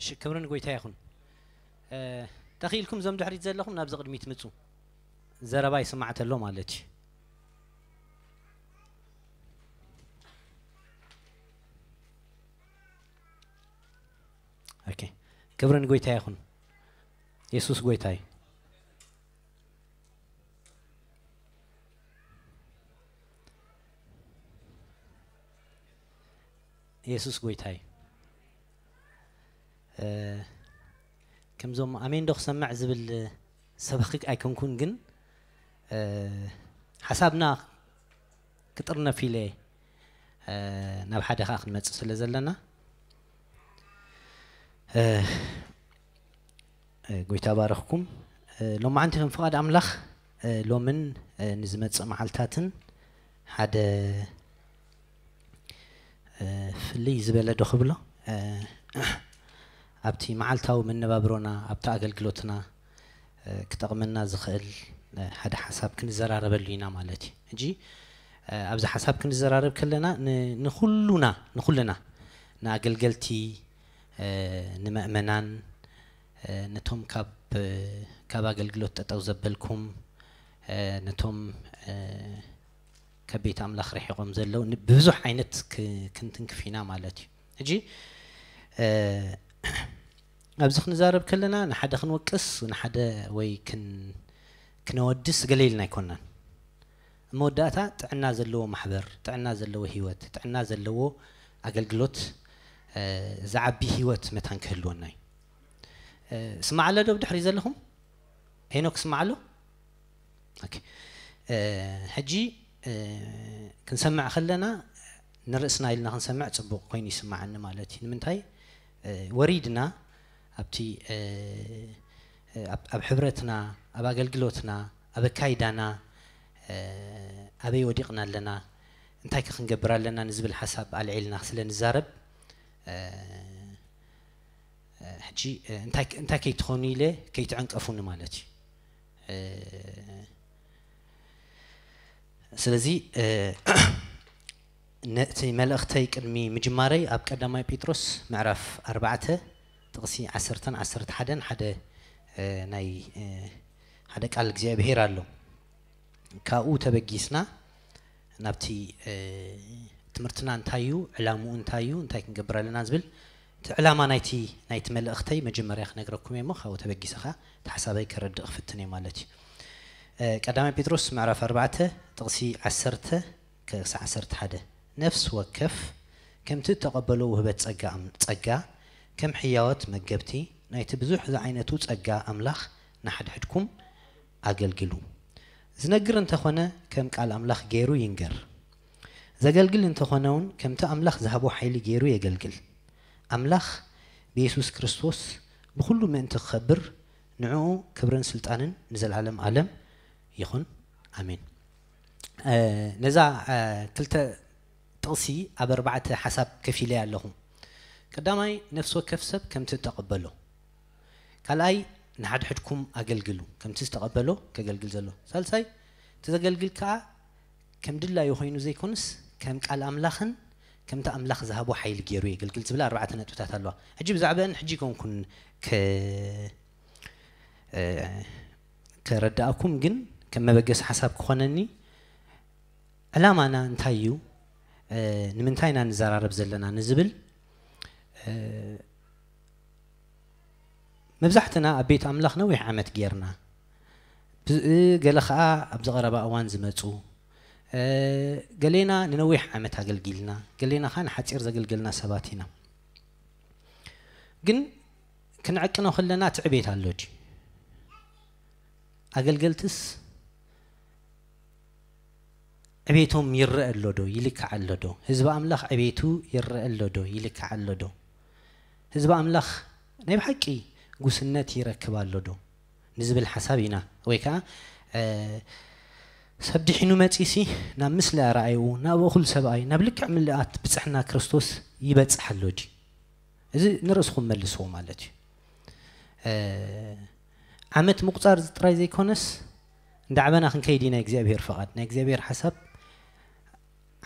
እሺ፣ ክብሪ ንጎይታ ይኹን። እ፣ ተኽኢልኩም እዞም ድሕሪት ዘለኹም ናብዚ ቅድሚት ምጹ። ዘረባ ይስማዕ ተሎ ማለት እዩ። ኦኬ፣ ክብሪ ንጎይታ ይኹን። የሱስ ጎይታ እዩ። የሱስ ጎይታ እዩ። እ፣ ከምዞም ኣሜን ዶ ክሰምዕ ዝብል ሰበኺ ኣይኮንኩን፣ ግን፣ እ፣ ሓሳብና ክጥርነፍ ኢለ፣ እ፣ ናብ ሓደ ኸኣ ክንመጽእ ስለ ዘለና፣ እ፣ እ፣ ጎይታ ባረኽኩም። እ፣ ሎማዓንቲ ከም ፍቓድ ኣምላኽ፣ እ፣ ሎምን፣ እ፣ ንዝመጽእ መዓልታትን ሓደ፣ እ፣ ፍልይ ዝበለ ዶ ክብሎ፣ እ፣ ኣብቲ መዓልታዊ መነባብሮና፣ ኣብቲ ኣገልግሎትና፣ እ፣ ክጠቕመና ዝኽእል፣ እ፣ ሓደ ሓሳብ ክንዘራረበሉ ኢና ማለት እዩ። ሕጂ፣ እ፣ ኣብዚ ሓሳብ ክንዘራረብ ከለና ን-፣ ንኹሉና፣ ንኹልና፣ ንኣገልገልቲ፣ እ፣ ንመእመናን፣ እ፣ ነቶም ካብ፣ እ፣ ካብ ኣገልግሎት ጠጠው ዘበልኩም፣ እ፣ ነቶም፣ እ፣ ካብ ቤት ኣምላኽ ርሒቖም ዘለዉ ን-፣ ብብዙሕ ዓይነት ክ-፣ ክንትንክፍ ኢና ማለት እዩ። ሕጂ፣ እ፣ ኣብዚ ክንዛረብ ከለና ንሓደ ክንወቅስ፣ ንሓደ ወይ ክን-፣ ክነወድስ ገለ ኢልና ኣይኮናን። ኣብ መወዳእታ ጥዕና ዘለዎ ማሕበር፣ ጥዕና ዘለዎ ህይወት፣ ጥዕና ዘለዎ ኣገልግሎት፣ እ፣ ዝዓቢ ህይወት መታን ክህልወና እዩ። እ፣ ስማዕ ኣሎ ዶ ብድሕሪ ዘለኹም? ሄኖክ ስማዕ ኣሎ? ኦኬ። እ፣ ሕጂ፣ እ፣ ክንሰምዕ ከለና ንርእስና ኢልና ክንሰምዕ ጽቡቕ ኮይኑ ይስምዓኒ ማለት እዩ። ንምንታይ? እ፣ ወሪድና ኣብቲ፣ እ፣ እ፣ ኣብ፣ ኣብ ሕብረትና፣ ኣብ ኣገልግሎትና፣ ኣብ ኣካይዳና፣ እ፣ ኣበይ ወዲቕና ኣለና፣ እንታይ ከ ክንገብር ኣለና ንዝብል ሓሳብ ኣልዒልና ስለ ንዛረብ፣ እ፣ እ፣ ሕጂ፣ እ፣ እንታይ፣ እንታይ ከይትኾኑ ኢለ ከይትዕንቀፉኒ ማለት እዩ። እ፣ ስለዚ፣ እ፣ ነቲ መልእኽተይ ቅድሚ ምጅማረይ ኣብ ቀዳማይ ጴጥሮስ ምዕራፍ ኣርባዕተ ጥቕሲ ዓሰርተን ዓሰርተ ሓደን ሓደ፣ እ፣ ናይ፣ እ፣ ሓደ ቃል እግዚኣብሄር ኣሎ። ካብኡ ተበጊስና ናብቲ፣ እ፣ ትምህርትና እንታይ እዩ፣ ዕላምኡ እንታይ እዩ፣ እንታይ ክንገብር ኣለና ዝብል እቲ ዕላማ ናይቲ፣ ናይቲ መልእኽተይ መጀመርያ ክነግረኩም እየ እሞ ካብኡ ተበጊሰ ኸኣ እቲ ሓሳበይ ከረድእ ክፍትን እየ ማለት እዩ። እ፣ ቀዳማይ ጴጥሮስ ምዕራፍ ኣርባዕተ ጥቕሲ ዓሰርተ ክሳዕ ዓሰርተ ሓደ፣ ነፍሲ ወከፍ ከምቲ እተቐበሎ ውህበት ጸጋ ኣም-፣ ጸጋ ከም ሕያዎት መገብቲ ናይቲ ብዙሕ ዝዓይነቱ ጸጋ ኣምላኽ ንሓድሕድኩም ኣገልግሉ። ዝነግር እንተኾነ ከም ቃል ኣምላኽ ገይሩ ይንገር። ዘገልግል እንተኾነ እውን ከምቲ ኣምላኽ ዝሃቦ ሓይሊ ገይሩ የገልግል። ኣምላኽ ብየሱስ ክርስቶስ ብኹሉ ምእንቲ ክኸብር ንዕኡ ክብርን ስልጣንን ንዘለዓለም ዓለም ይኹን። ኣሜን። እ፣ ነዛ፣ እ፣ ክልተ ጥቕሲ ኣብ ኣርባዕተ ሓሳብ ከፊለያ ኣለኹ። ቀዳማይ፣ ነፍሲ ወከፍ ሰብ ከምቲ እተቐበሎ። ካልኣይ፣ ንሓድሕድኩም ኣገልግሉ፣ ከምቲ ዝተቐበሎ ከገልግል ዘሎ። ሳልሳይ፣ እቲ ዘገልግል ከኣ ከም ድላዩ ኮይኑ ዘይኮንስ፣ ከም ቃል ኣምላኽን ከምቲ ኣምላኽ ዝሃቦ ሓይሊ ገይሩ የገልግል ዝብላ ኣርባዕተ ነጥብታት ኣለዋ። ሕጂ ብዛዕባአን ሕጂ ኮንኩን ከ-፣ እ፣ ከረድኣኩም፣ ግን ከም መበገሲ ሓሳብ ክኾነኒ፣ ዕላማና እንታይ እዩ? እ፣ ንምንታይ ኢና ንዘራረብ ዘለና ንዝብል፣ እ፣ መብዛሕትና ኣብ ቤት ኣምላኽ ነዊሕ ዓመት ጌርና። ብ-፣ እ፣ ገለ ኸኣ ኣብዚ ቀረባ እዋን ዝመጹ፣ እ፣ ገሌና ንነዊሕ ዓመት ኣገልጊልና፣ ገሌና ኸኣ ንሓጺር ዘገልገልና ሰባት ኢና። ግን ክንዕቅኖ ከለና ትዕቤት ኣሎ ድዩ? ኣገልገልትስ ዕቤቶም ይረአ ኣሎ ዶ? ይልካዕ ኣሎ ዶ? ህዝቢ ኣምላኽ ዕቤቱ ይረአ ኣሎ ዶ? ይልካዕ ኣሎ ዶ? ህዝቢ ኣምላኽ ናይ ብሓቂ ጉስነት ይረክብ ኣሎ ዶ? ንዝብል ሓሳብ ኢና። ወይ ከኣ፣ እ፣ ሰብ ድሒኑ መጺሲ ናብ ምስሊ ኣረኣይኡ፣ ናብ እኹል ሰብኣይ፣ ናብ ልክዕ ምልኣት ብጽሕና ክርስቶስ ይበጽሕ ኣሎ ድዩ? እዚ ንርእስኹም መልስዎ ማለት እዩ። እ፣ ዓመት ምቑጻር ጥራይ ዘይኮነስ፣ እንዳ ዓበና ክንከይድ እዩ ናይ እግዚኣብሔር ፍቓድ። ናይ እግዚኣብሔር ሓሳብ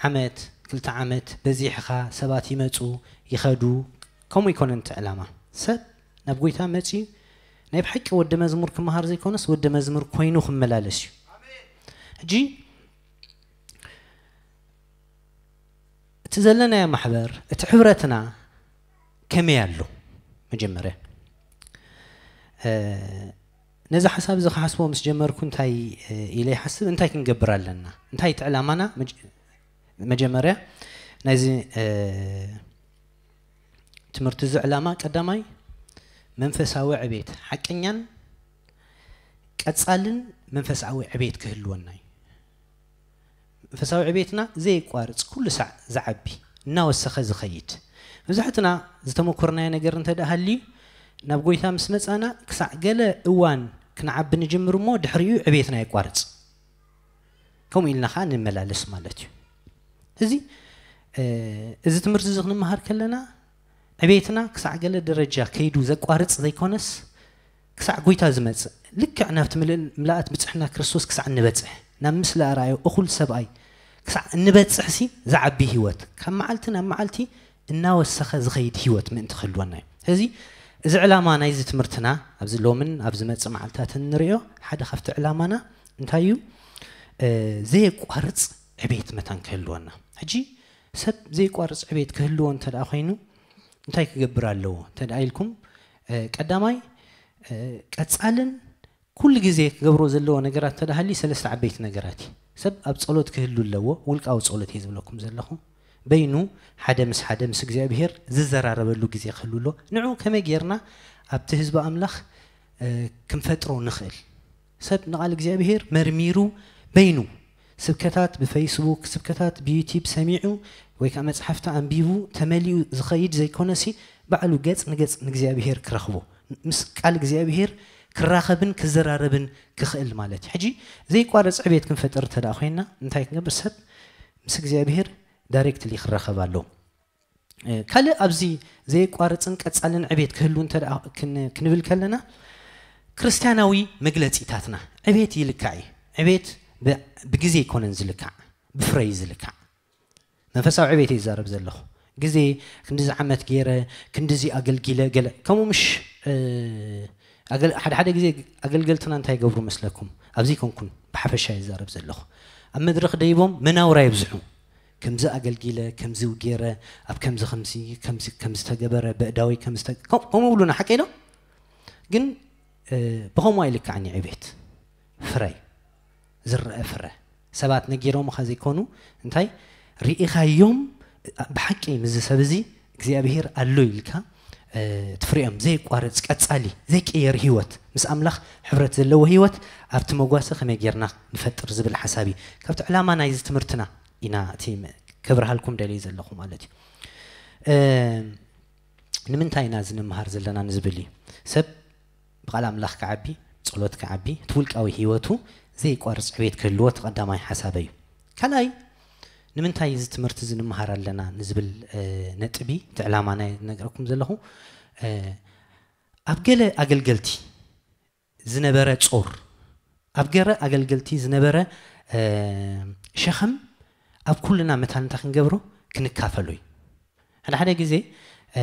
ዓመት፣ ክልተ ዓመት በዚሕኻ ሰባት ይመጹ፣ ይኸዱ፣ ከምኡ ኣይኮነን እቲ ዕላማ። ሰብ ናብ ጎይታ መጺኡ ናይ ብሓቂ ወዲ መዝሙር ክመሃር ዘይኮነስ ወዲ መዝሙር ኮይኑ ክመላለስ እዩ። ሕጂ እቲ ዘለናዮ ማሕበር፣ እቲ ሕብረትና ከመይ ኣሎ? መጀመርያ፣ እ፣ ነዚ ሓሳብ እዚ ክሓስቦ ምስ ጀመርኩ እንታይ፣ እ፣ ኢለ ይሓስብ፣ እንታይ ክንገብር ኣለና? እንታይ እቲ ዕላማና? መጀ-፣ መጀመርያ ናይዚ፣ እ፣ ትምህርቲ እዚ ዕላማ ቀዳማይ መንፈሳዊ ዕቤት፣ ሓቀኛን ቀጻልን መንፈሳዊ ዕቤት ክህልወና እዩ። መንፈሳዊ ዕቤትና ዘይቋርጽ ኩሉ ሳዕ ዝዓቢ፣ እናወሰኸ ዝኸይድ። መብዛሕትና ዝተመኮርናዮ ነገር እንተ ደኣ ሃልዩ፣ ናብ ጎይታ ምስ መጻና ክሳዕ ገለ እዋን ክንዓቢ ንጅምር እሞ ድሕሪኡ ዕቤትና የቋርጽ። ከምኡ ኢልና ኸዓ ንመላለስ ማለት እዩ። እዚ፣ እ፣ እዚ ትምህርቲ እዚ ክንመሃር ከለና ዕቤትና ክሳዕ ገለ ደረጃ ከይዱ ዘቋርጽ ዘይኮነስ፣ ክሳዕ ጎይታ ዝመጽእ፣ ልክዕ ናብቲ ምልእ-፣ ምልኣት ብጽሕና ክርስቶስ ክሳዕ እንበጽሕ፣ ናብ ምስሊ ኣርኣዮ እኹል ሰብኣይ ክሳዕ እንበጽሕ ሲ ዝዓቢ ህይወት፣ ካብ መዓልቲ ናብ መዓልቲ እናወሰኸ ዝኸይድ ህይወት ምእንቲ ክህልወና እዩ። ስለዚ እዚ ዕላማ ናይዚ ትምህርትና ኣብዚ ሎምን ኣብ ዝመጽእ መዓልትታትን ንሪኦ፣ ሓደ ካብቲ ዕላማና እንታይ እዩ? እ፣ ዘየቋርጽ ዕቤት መታን ክህልወና። ሕጂ ሰብ ዘየቋርጽ ዕቤት ክህልዎ እንተ ደኣ ኮይኑ እንታይ ክገብር ኣለዎ እንተ ደኣ ኢልኩም፣ እ፣ ቀዳማይ፣ እ፣ ቀጻልን ኩሉ ግዜ ክገብሮ ዘለዎ ነገራት እንተ ደኣ ሃልዩ ሰለስተ ዓበይቲ ነገራት እዩ። ሰብ ኣብ ጸሎት ክህሉ ኣለዎ። ውልቃዊ ጸሎት እየ ዝብለኩም ዘለኹ። በይኑ ሓደ ምስ ሓደ ምስ እግዚኣብሄር ዝዘራረበሉ ግዜ ክህሉ ኣሎ። ንዑ ከመይ ጌርና ኣብቲ ህዝቢ ኣምላኽ፣ እ፣ ክንፈጥሮ ንኽእል? ሰብ ንቓል እግዚኣብሄር መርሚሩ በይኑ ስብከታት ብፌስቡክ፣ ስብከታት ብዩቲዩብ ሰሚዑ ወይ ከዓ መጽሓፍቲ ኣንቢቡ ተመሊኡ ዝኸይድ ዘይኮነሲ ባዕሉ ገጽ ንገጽ ንእግዚኣብሄር ክረኽቦ፣ ምስ ቃል እግዚኣብሄር ክራኸብን ክዘራረብን ክኽእል ማለት እዩ። ሕጂ ዘይቋረጽ ዕቤት ክንፈጥር እንተ ደኣ ኮይንና እንታይ ክንገብር? ሰብ ምስ እግዚኣብሄር ዳይሬክትሊ ክራኸብ ኣለዎ። እ፣ ካልእ ኣብዚ ዘየቋርጽን ቀጻልን ዕቤት ክህሉ እንተ ደኣ ክን-፣ ክንብል ከለና ክርስትያናዊ መግለጺታትና ዕቤት ይልካዕ እዩ። ዕቤት ብ-፣ ብግዜ ኣይኮነን ዝልካዕ፣ ብፍረ እዩ ዝልካዕ። መንፈሳዊ ዕቤት እየ ዝዛረብ ዘለኹ። ግዜ ክንዲዚ ዓመት ገይረ፣ ክንዲዚ ኣገልጊለ፣ ገለ ከምኡ ምሽ፣ እ፣ ኣገል-፣ ሓደ ሓደ ግዜ ኣገልገልትና እንታይ ይገብሩ መስለኩም? ኣብዚ ኮንኩን ብሓፈሻ ይዛረብ ዘለኹ። ኣብ መድረኽ ደይቦም መናውራ የብዝሑ። ከምዚ ኣገልጊለ፣ ከምዚ ገይረ፣ ኣብ ከምዚ ከምዚ፣ ከምዚ፣ ከምዚ ተገበረ፣ በእዳዊ ከምዚ ተ-፣ ከም-፣ ከምኡ ይብሉና፣ ሓቀይ ዶ? ግን፣ እ፣ ብኸምኡ ኣይልካዕን እዩ ዕቤት። ፍረ፣ ዝረአ ፍረ። ሰባት ነጊሮምኻ ዘይኮኑ፣ እንታይ ርኢኻዮም፣ ብሓቂ ምስዚ ሰብ እዚ እግዚኣብሄር ኣሎ ኢልካ፣ እ፣ ትፍርዮም ዘይቋረጽ ቀጻሊ ዘይቅየር ህይወት፣ ምስ ኣምላኽ ሕብረት ዘለዎ ህይወት ኣብቲ መጓሰ ከመይ ጌርና ንፈጥር ዝብል ሓሳብ እዩ። ካብቲ ዕላማ ናይዚ ትምህርትና ኢና እቲ ም-፣ ከብርሃልኩም ደልየ ዘለኹ ማለት እዩ። እ፣ ንምንታይ ኢና እዚ ንምሃር ዘለና ንዝብል እዩ። ሰብ ብቓል ኣምላኽ ክዓቢ፣ ጸሎት ክዓቢ፣ እቲ ውልቃዊ ህይወቱ ዘይቋርጽ ዕቤት ክህልዎ እቲ ቀዳማይ ሓሳበይ እዩ። ካልኣይ፣ ንምንታይ እዚ ትምህርቲ እዚ ንምሃር ኣለና ንዝብል፣ እ፣ ነጥቢ፣ እቲ ዕላማ ናይ ነግረኩም ዘለኹ፣ እ፣ ኣብ ገለ ኣገልገልቲ ዝነበረ ጾር፣ ኣብ ገረ ኣገልገልቲ ዝነበረ፣ እ፣ ሸኸም ኣብ ኩልና መታን እንታይ ክንገብሮ? ክንካፈሎ እዩ። ሓደ ሓደ ግዜ፣ እ፣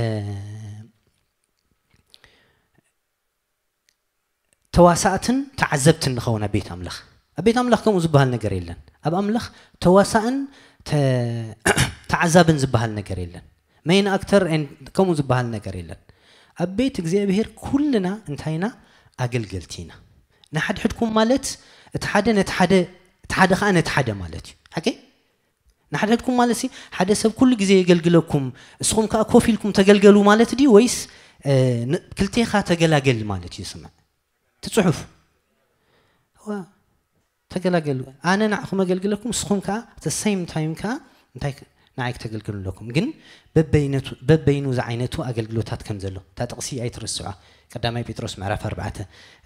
ተዋሳእትን ተዓዘብትን ንኸውን ኣብ ቤት ኣምላኽ። ኣብ ቤት ኣምላኽ ከምኡ ዝበሃል ነገር የለን። ኣብ ኣምላኽ ተዋሳእን ተ-፣ ተዓዛብን ዝበሃል ነገር የለን። ሜይን ኣክተር ኤንድ ከምኡ ዝበሃል ነገር የለን። ኣብ ቤት እግዚኣብሄር ኩልና እንታይ ኢና? ኣገልገልቲ ኢና። ንሓድሕድኩም ማለት እቲ ሓደ ነቲ ሓደ፣ እቲ ሓደ ኸዓ ነቲ ሓደ ማለት እዩ። ሓቂ? ንሓድሕድኩም ማለት ሲ ሓደ ሰብ ኩሉ ግዜ የገልግለኩም፣ እስኹም ከኣ ኮፍ ኢልኩም ተገልገሉ ማለት ድዩ? ወይስ፣ እ፣ ን-፣ ክልቴኻ ተገላገል ማለት እዩ? ስምዕ፣ እቲ ጽሑፍ። እዋ፣ ተገላገሉ። ኣነ ንዓኹም ኣገልግለኩም፣ እስኹም ከኣ the same time ከኣ እንታይ ክ-፣ ንዓይ ክተገልግሉ ኣለኩም። ግን በበይነቱ፣ በበይኑ ዝዓይነቱ ኣገልግሎታት ከም ዘሎ፣ እታ ጥቕሲ ኣይትርስዑ። ቀዳማይ ጴጥሮስ ምዕራፍ ኣርባዕተ፣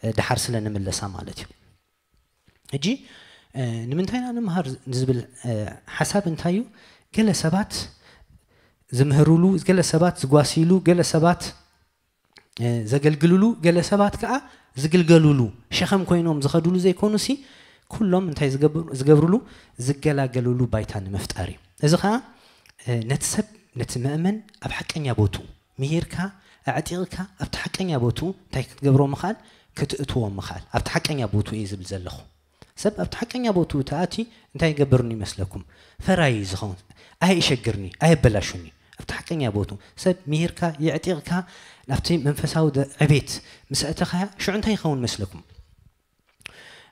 እ፣ ደሓር ስለ ንምለሳ ማለት እዩ። ሕጂ፣ እ፣ ንምንታይ ኢና ንምሃር ዝብል፣ እ፣ ሓሳብ እንታይ እዩ? ገለ ሰባት ዝምህሩሉ፣ ገለ ሰባት ዝጓስይሉ፣ ገለ ሰባት፣ እ፣ ዘገልግሉሉ፣ ገለ ሰባት ከኣ ዝግልገሉሉ፣ ሸኸም ኮይኖም ዝኸዱሉ ዘይኮኑሲ፣ ኩሎም እንታይ ዝገብሩ-፣ ዝገብሩሉ? ዝገላገሉሉ ባይታ ንምፍጣር እዩ። እዚ ከኣ፣ እ፣ ነቲ ሰብ፣ ነቲ መእመን ኣብ ሓቀኛ ቦትኡ ምሂርካ፣ ኣዕጢቕካ ኣብቲ ሓቀኛ ቦትኡ እንታይ ክትገብሮ ምኽኣል? ክትእትዎ ምኽኣል። ኣብቲ ሓቀኛ ቦትኡ እየ ዝብል ዘለኹ። ሰብ ኣብቲ ሓቀኛ ቦትኡ ተኣቲ እንታይ ይገብርኒ ይመስለኩም? ፈራይ እዩ ዝኸውን። ኣየሸግርኒ፣ ኣየበላሹኒ። ኣብቲ ሓቀኛ ቦትኡ ሰብ ምሂርካ፣ የዕጢቕካ፣ ናብቲ መንፈሳዊ ደ-፣ ዕቤት ምስ ኣእተኻያ ሽዑ እንታይ ይኸውን መስለኩም?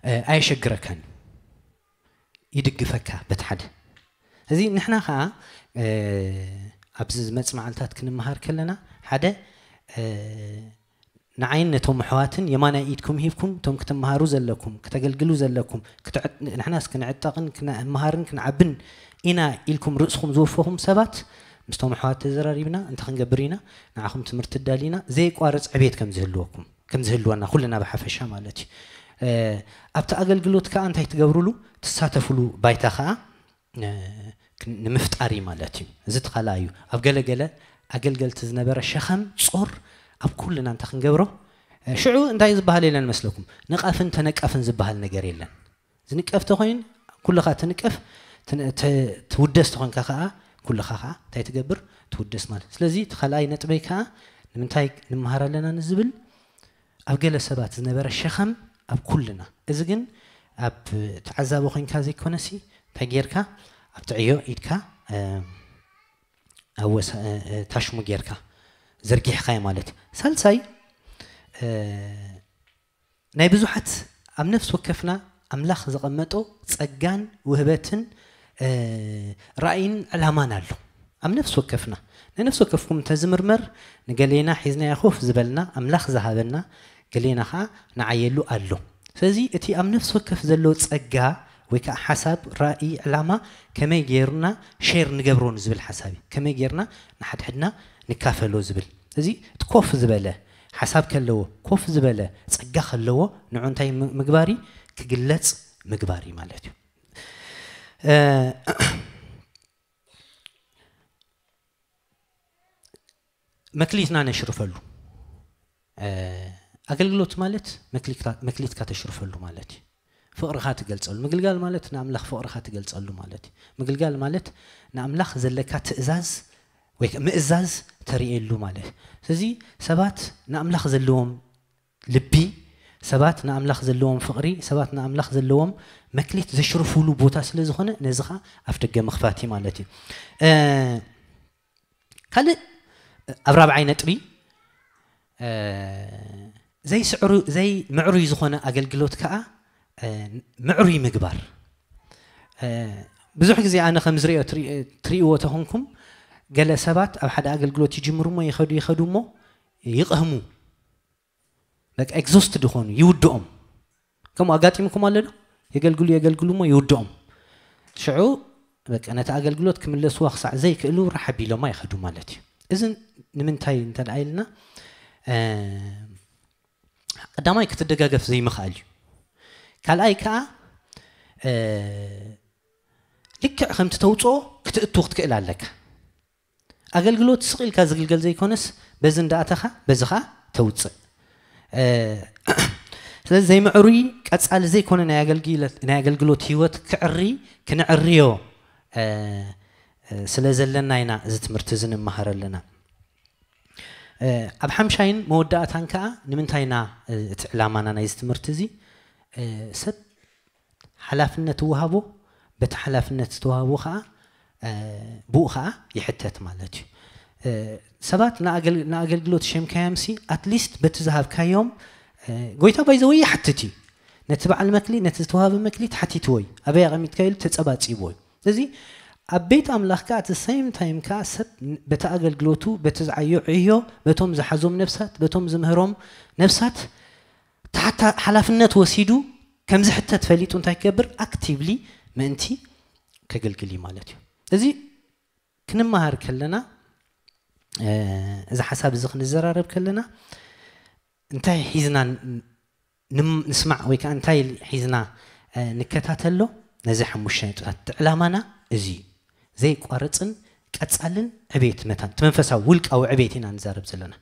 እ፣ ኣየሸግረካን እዩ። ይድግፈካ በቲ ሓደ። እዚ ንሕና ኸዓ፣ እ፣ ኣብዚ ዝመጽእ መዓልታት ክንመሃር ከለና ሓደ፣ እ፣ ንዓይን ነቶም ኣሕዋትን የማናይ ኢድኩም ሂብኩም፣ እቶም ክትመሃሩ ዘለኩም፣ ክተገልግሉ ዘለኩም፣ ክትዕ-፣ ንሕናስ ክንዕጠቕን ክንመሃርን ክንዓብን ኢና ኢልኩም ርእስኹም ዝወፈኹም ሰባት፣ ምስቶም ኣሕዋት ተዘራሪብና፣ እንታይ ክንገብር ኢና? ንዓኹም ትምህርቲ ኣዳሊና፣ ዘየቋርጽ ዕቤት ከም ዝህልወኩም፣ ከም ዝህልወና፣ ኩልና ብሓፈሻ ማለት እዩ። እ፣ ኣብቲ ኣገልግሎት ከኣ እንታይ ትገብሩሉ? ትሳተፉሉ ባይታ ከኣ፣ እ፣ ክን-፣ ንምፍጣር እዩ ማለት እዩ። እዚ እቲ ካልኣይ እዩ። ኣብ ገለ ገለ ኣገልገልቲ ዝነበረ ሸኸም ጾር ኣብ ኩልና እንታይ ክንገብሮ? እ፣ ሽዑ እንታይ ዝበሃል የለን መስለኩም? ንቐፍን ተነቀፍን ዝበሃል ነገር የለን። ዝንቀፍ ተኾይን ኩልኻ ትንቀፍ፣ ትን-፣ ተ-፣ ትውደስ ተኾንካ ከኣ ኩልኻ ከኣ እንታይ ትገብር? ትውደስ ማለት። ስለዚ እቲ ካልኣይ ነጥበይ ከኣ ንምንታይ ንምሃር ኣለና ንዝብል ኣብ ገለ ሰባት ዝነበረ ሸኸም ኣብ ኩልና። እዚ ግን ኣብ ተዓዛቢ ኮይንካ ዘይኮነሲ እንታይ ጌርካ? ኣብቲ ዕዮ ኢድካ፣ እ፣ ኣብ ወሰ-፣ እ፣ እ፣ ታሽሙ ጌርካ ዘርጊሕካዮ ማለት እዩ። ሳልሳይ፣ እ፣ ናይ ብዙሓት ኣብ ነፍሲ ወከፍና ኣምላኽ ዘቐመጦ ጸጋን ውህበትን፣ እ፣ ራእይን ዕላማን ኣሎ። ኣብ ነፍሲ ወከፍና፣ ናይ ነፍሲ ወከፍኩም እንተዝምርመር፣ ንገሌና ሒዝናዮ ኮፍ ዝበልና፣ ኣምላኽ ዝሃበና፣ ገሌና ኸዓ ንዓየሉ ኣሎ። ስለዚ እቲ ኣብ ነፍሲ ወከፍ ዘሎ ጸጋ ወይ ከኣ ሓሳብ፣ ራእይ፣ ዕላማ ከመይ ጌርና ሼር ንገብሮ ንዝብል ሓሳብ እዩ። ከመይ ጌርና ንሓድሕድና ንካፈሎ ዝብል። እዚ እቲ ኮፍ ዝበለ ሓሳብ ከለዎ፣ ኮፍ ዝበለ ጸጋ ከለዎ፣ ንዑ እንታይ ም-፣ ምግባር እዩ? ክግለጽ ምግባር እዩ ማለት እዩ። እ፣ መክሊትና ነሽርፈሉ። እ፣ ኣገልግሎት ማለት መክሊትካ፣ መክሊትካ ተሽርፈሉ ማለት እዩ። ፍቕርኻ ትገልጸሉ። ምግልጋል ማለት ንኣምላኽ ፍቕርኻ ትገልጸሉ ማለት እዩ። ምግልጋል ማለት ንኣምላኽ ዘለካ ትእዛዝ ወይ ከ-፣ ምእዛዝ ተርእየሉ ማለት እዩ። ስለዚ ሰባት ንኣምላኽ ዘለዎም ልቢ፣ ሰባት ንኣምላኽ ዘለዎም ፍቕሪ፣ ሰባት ንኣምላኽ ዘለዎም መክሊት ዘሽርፉሉ ቦታ ስለ ዝኾነ፣ ነዚ ኸኣ ኣፍ ደገ ምኽፋት እዩ ማለት እዩ። እ፣ ካልእ ኣብ ራብዓይ ነጥቢ፣ እ፣ ዘይስዕሩ-፣ ዘይምዕሩይ ዝኾነ ኣገልግሎት ከኣ፣ እ፣ ምዕሩይ ምግባር። እ፣ ብዙሕ ግዜ ኣነ ከም ዝርእዮ ትርኢ-፣ ትርእይዎ ተኾንኩም፣ ገለ ሰባት ኣብ ሓደ ኣገልግሎት ይጅምሩ እሞ ይኸዱ፣ ይኸዱ እሞ ይቕህሙ። በቃ ኤግዞስት ዝኾኑ፣ ይውድኦም። ከምኡ ኣጋጢምኩም ኣሎ ዶ? የገልግሉ፣ የገልግሉ እሞ ይውድኦም። ሽዑ በቃ ነቲ ኣገልግሎት ክምለስዋ ክሳዕ ዘይክእሉ ራሕ ኣቢሎማ ይኸዱ ማለት እዩ። እዚ ንምንታይ እንተ ደኣ ኢልና፣ እ፣ ቀዳማይ ክትደጋገፍ ዘይምኽኣል እዩ። ካልኣይ ከኣ፣ እ፣ ልክዕ ከምቲ ተውጽኦ ክትእቱ ክትክእል ኣለካ። ኣገልግሎት ስቕ ኢልካ ዝግልገል ዘይኮነስ፣ በዚ እንዳኣተኻ፣ በዚ ኸኣ ተውጽእ። እ፣ ስለዚ ዘይምዕሩይ ቀጻሊ ዘይኮነ ናይ ኣገልግሎት፣ ናይ ኣገልግሎት ህይወት ክዕሪ፣ ክንዕርዮ፣ እ፣ እ፣ ስለ ዘለና ኢና እዚ ትምህርቲ እዚ ንመሃር ኣለና። እ፣ ኣብ ሓምሻይን መወዳእታን ከኣ ንምንታይ ኢና፣ እ፣ እቲ ዕላማና ናይዚ ትምህርቲ እዚ፣ እ፣ ሰብ ሓላፍነት ይወሃቦ፣ በቲ ሓላፍነት ዝተዋህቦ ኸኣ፣ እ፣ ብኡ ኸኣ ይሕተት ማለት እዩ። እ፣ ሰባት ንኣገል-፣ ንኣገልግሎት ሸምካዮምሲ፣ ኣትሊስት በቲ ዝሃብካዮም፣ እ፣ ጎይታ ባይ ዘ ወይ ይሓትት እዩ። ነቲ በዓል መክሊት፣ ነቲ ዝተዋህበ መክሊት ሓቲትዎ እዩ። ኣበይ ኣቐሚጥካዮ ኢሉ ተጸባጺብዎ እዩ። ስለዚ ኣብ ቤት ኣምላኽ ከኣ፣ at the same time ከኣ ሰብ ን-፣ በቲ ኣገልግሎቱ፣ በቲ ዝዓዮ ዕዮ፣ በቶም ዝሓዞም ነፍሳት፣ በቶም ዝምህሮም ነፍሳት፣ ተሓታ-፣ ሓላፍነት ወሲዱ ከም ዝሕተት ፈሊጡ እንታይ ክገብር? ኣክቲቭሊ ምእንቲ ከገልግል እዩ ማለት እዩ። እዚ ክንመሃር ከለና፣ እ፣ እዚ ሓሳብ እዚ ክንዘራረብ ከለና፣ እንታይ ሒዝና ን-፣ ንም-፣ ንስማዕ ወይ ከኣ እንታይ ሒዝና፣ እ፣ ንከታተሎ? ነዚ ሓሙሽተ ነጥብታት። እቲ ዕላማና እዚ እዩ። ዘይቋርጽን ቀጻልን ዕቤት መታን፣ እቲ መንፈሳዊ ውልቃዊ ዕቤት ኢና ንዛረብ ዘለና።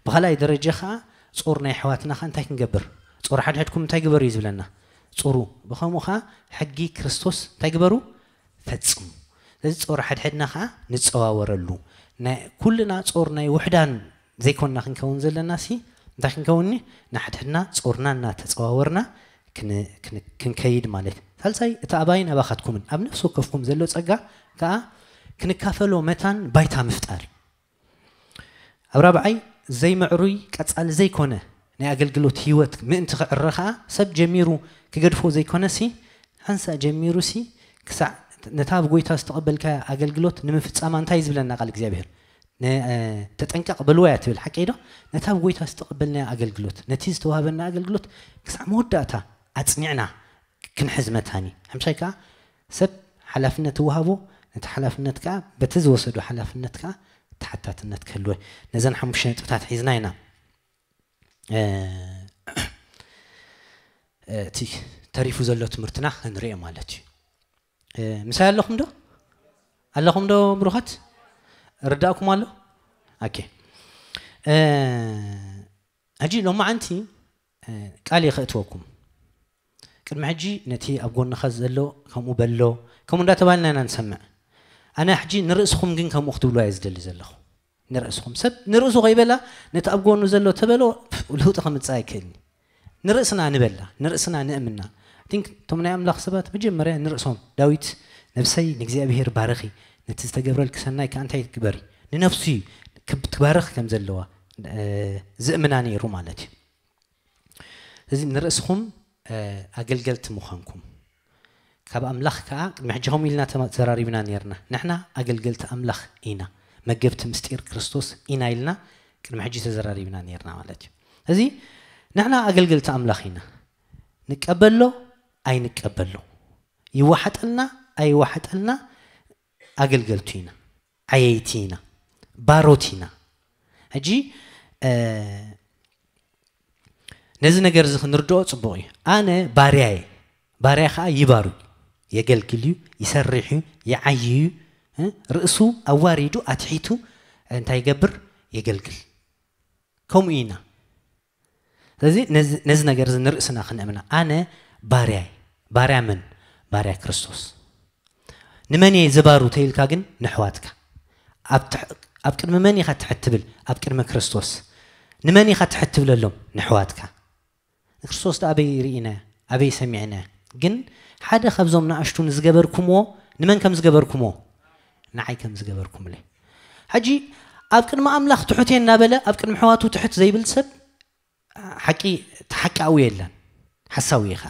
ብኻልኣይ ደረጃ ኸኣ፣ ጾር ናይ ኣሕዋትና ኸኣ እንታይ ክንገብር? ጾር ሓድሕድኩም እንታይ ግበሩ እዩ ዝብለና? ጹሩ። ብኸምኡ ኸኣ ሕጊ ክርስቶስ እንታይ ግበሩ? ፈጽሙ። ስለዚ ጾር ሓድሕድና ኸኣ ንጸዋወረሉ። ናይ ኩልና ጾር ናይ ውሕዳን ዘይኮንና ክንከውን ዘለና ሲ እንታይ ክንከውንኒ? ንሓድሕድና ጾርና እናተጸዋወርና ክን- ክን- ክንከይድ ማለት እዩ። ሳልሳይ እቲ ኣባይን ኣባኻትኩምን ኣብ ነፍሲ ወከፍኩም ዘሎ ጸጋ ከኣ ክንካፈሎ መታን ባይታ ምፍጣር እዩ። ኣብ ራብዓይ ዘይምዕሩይ ቀጻሊ ዘይኮነ ናይ ኣገልግሎት ህይወት ምእንቲ ክዕረ ከኣ ሰብ ጀሚሩ ክገድፎ ዘይኮነ ሲ ሓንሳእ ጀሚሩ ሲ ክሳዕ ነታ ኣብ ጎይታ ዝተቐበልካ ኣገልግሎት ንምፍጻማ እንታይ ዝብለና ቃል እግዚኣብሔር ተጠንቀቕ በልዋ እያ ትብል ሓቀይ ዶ? ነታ ኣብ ጎይታ ዝተቐበልናዮ ኣገልግሎት ነቲ ዝተዋህበና ኣገልግሎት ክሳዕ መወዳእታ ኣጽኒዕና ክንሕዝ መታኒ ሓምሻይ ከዓ ሰብ ሓላፍነት ትወሃቦ ነቲ ሓላፍነት ከዓ በቲ ዝወሰዶ ሓላፍነት ከዓ ተሓታትነት ክህልወ ነዘን ሓሙሽተ ነጥብታት ሒዝና ኢና እቲ ተሪፉ ዘሎ ትምህርትና ክንሪኦ ማለት እዩ። ምሳይ ኣለኹም ዶ? ኣለኹም ዶ ብሩኻት? ርዳእኩም ኣሎ? ኦኬ። ሕጂ ሎማዓንቲ ቃል የኸእትወኩም። ቅድሚ ሕጂ ነቲ ኣብ ጎንኻ ዘሎ ከምኡ በሎ ከምኡ እንዳተባልና ኢና ንሰምዕ። ኣነ ሕጂ ንርእስኹም ግን ከምኡ ክትብሉ እየ ዝደሊ ዘለኹ። ንርእስኹም ሰብ ንርእሱ ከይበላ ነቲ ኣብ ጎኑ ዘሎ ተበሎ ለውጢ ከምፅእ ኣይክእልኒ። ንርእስና ንበላ ንርእስና ንእምና። ቲንክ እቶም ናይ ኣምላኽ ሰባት መጀመርያ ንርእሶም ዳዊት ነብሰይ ንእግዚኣብሔር ባረኺ ነቲ ዝተገብረልኪ ሰናይ ከዓ እንታይ ግበሪ ንነፍሱ እዩ ትባረኽ ከም ዘለዋ ዝእምና ነይሩ ማለት እዩ። እዚ ንርእስኹም ኣገልገልቲ ምዃንኩም ካብ ኣምላኽ ከዓ ቅድሚ ሕጂ ከምኡ ኢልና ተዘራሪብና ነርና። ንሕና ኣገልገልቲ ኣምላኽ ኢና፣ መገብቲ ምስጢር ክርስቶስ ኢና ኢልና ቅድሚ ሕጂ ተዘራሪብና ነርና ማለት እዩ። እዚ ንሕና ኣገልገልቲ ኣምላኽ ኢና፣ ንቀበሎ ኣይንቀበሎ፣ ይወሓጠልና ኣይወሓጠልና ኣገልገልቱ ኢና፣ ዓየይቲ ኢና፣ ባሮት ኢና። ሕጂ ነዚ ነገር እዚ ክንርድኦ ጽቡቕ እዩ። ኣነ ባርያ እየ። ባርያ ከዓ ይባሩ የገልግል እዩ፣ ይሰርሕ እዩ፣ ይዓይ እዩ። ርእሱ ኣዋሪዱ ኣትሒቱ እንታይ ይገብር? የገልግል። ከምኡ ኢና። ስለዚ ነዚ ነገር እዚ ንርእስና ክንእምና ኣነ ባርያ እየ። ባርያ መን? ባርያ ክርስቶስ። ንመን እየ ዘባሩ ተይልካ ግን ንሕዋትካ ኣብ ቅድሚ መን ኢኻ ትሕት ትብል? ኣብ ቅድሚ ክርስቶስ። ንመን ኢኻ ትሕት ትብለሎም? ንሕዋትካ። ንክርስቶስ ዳ ኣበይ ርኢና ኣበይ ሰሚዕና? ግን ሓደ ካብዞም ንኣሽቱ ንዝገበርኩምዎ ንመን ከም ዝገበርኩምዎ ንዓይ ከም ዝገበርኩምለይ። ሕጂ ኣብ ቅድሚ ኣምላኽ ትሑት እየ እናበለ ኣብ ቅድሚ ሕዋቱ ትሕት ዘይብል ሰብ ሓቂ ተሓቃዊ የለን፣ ሓሳዊ ኢኻ።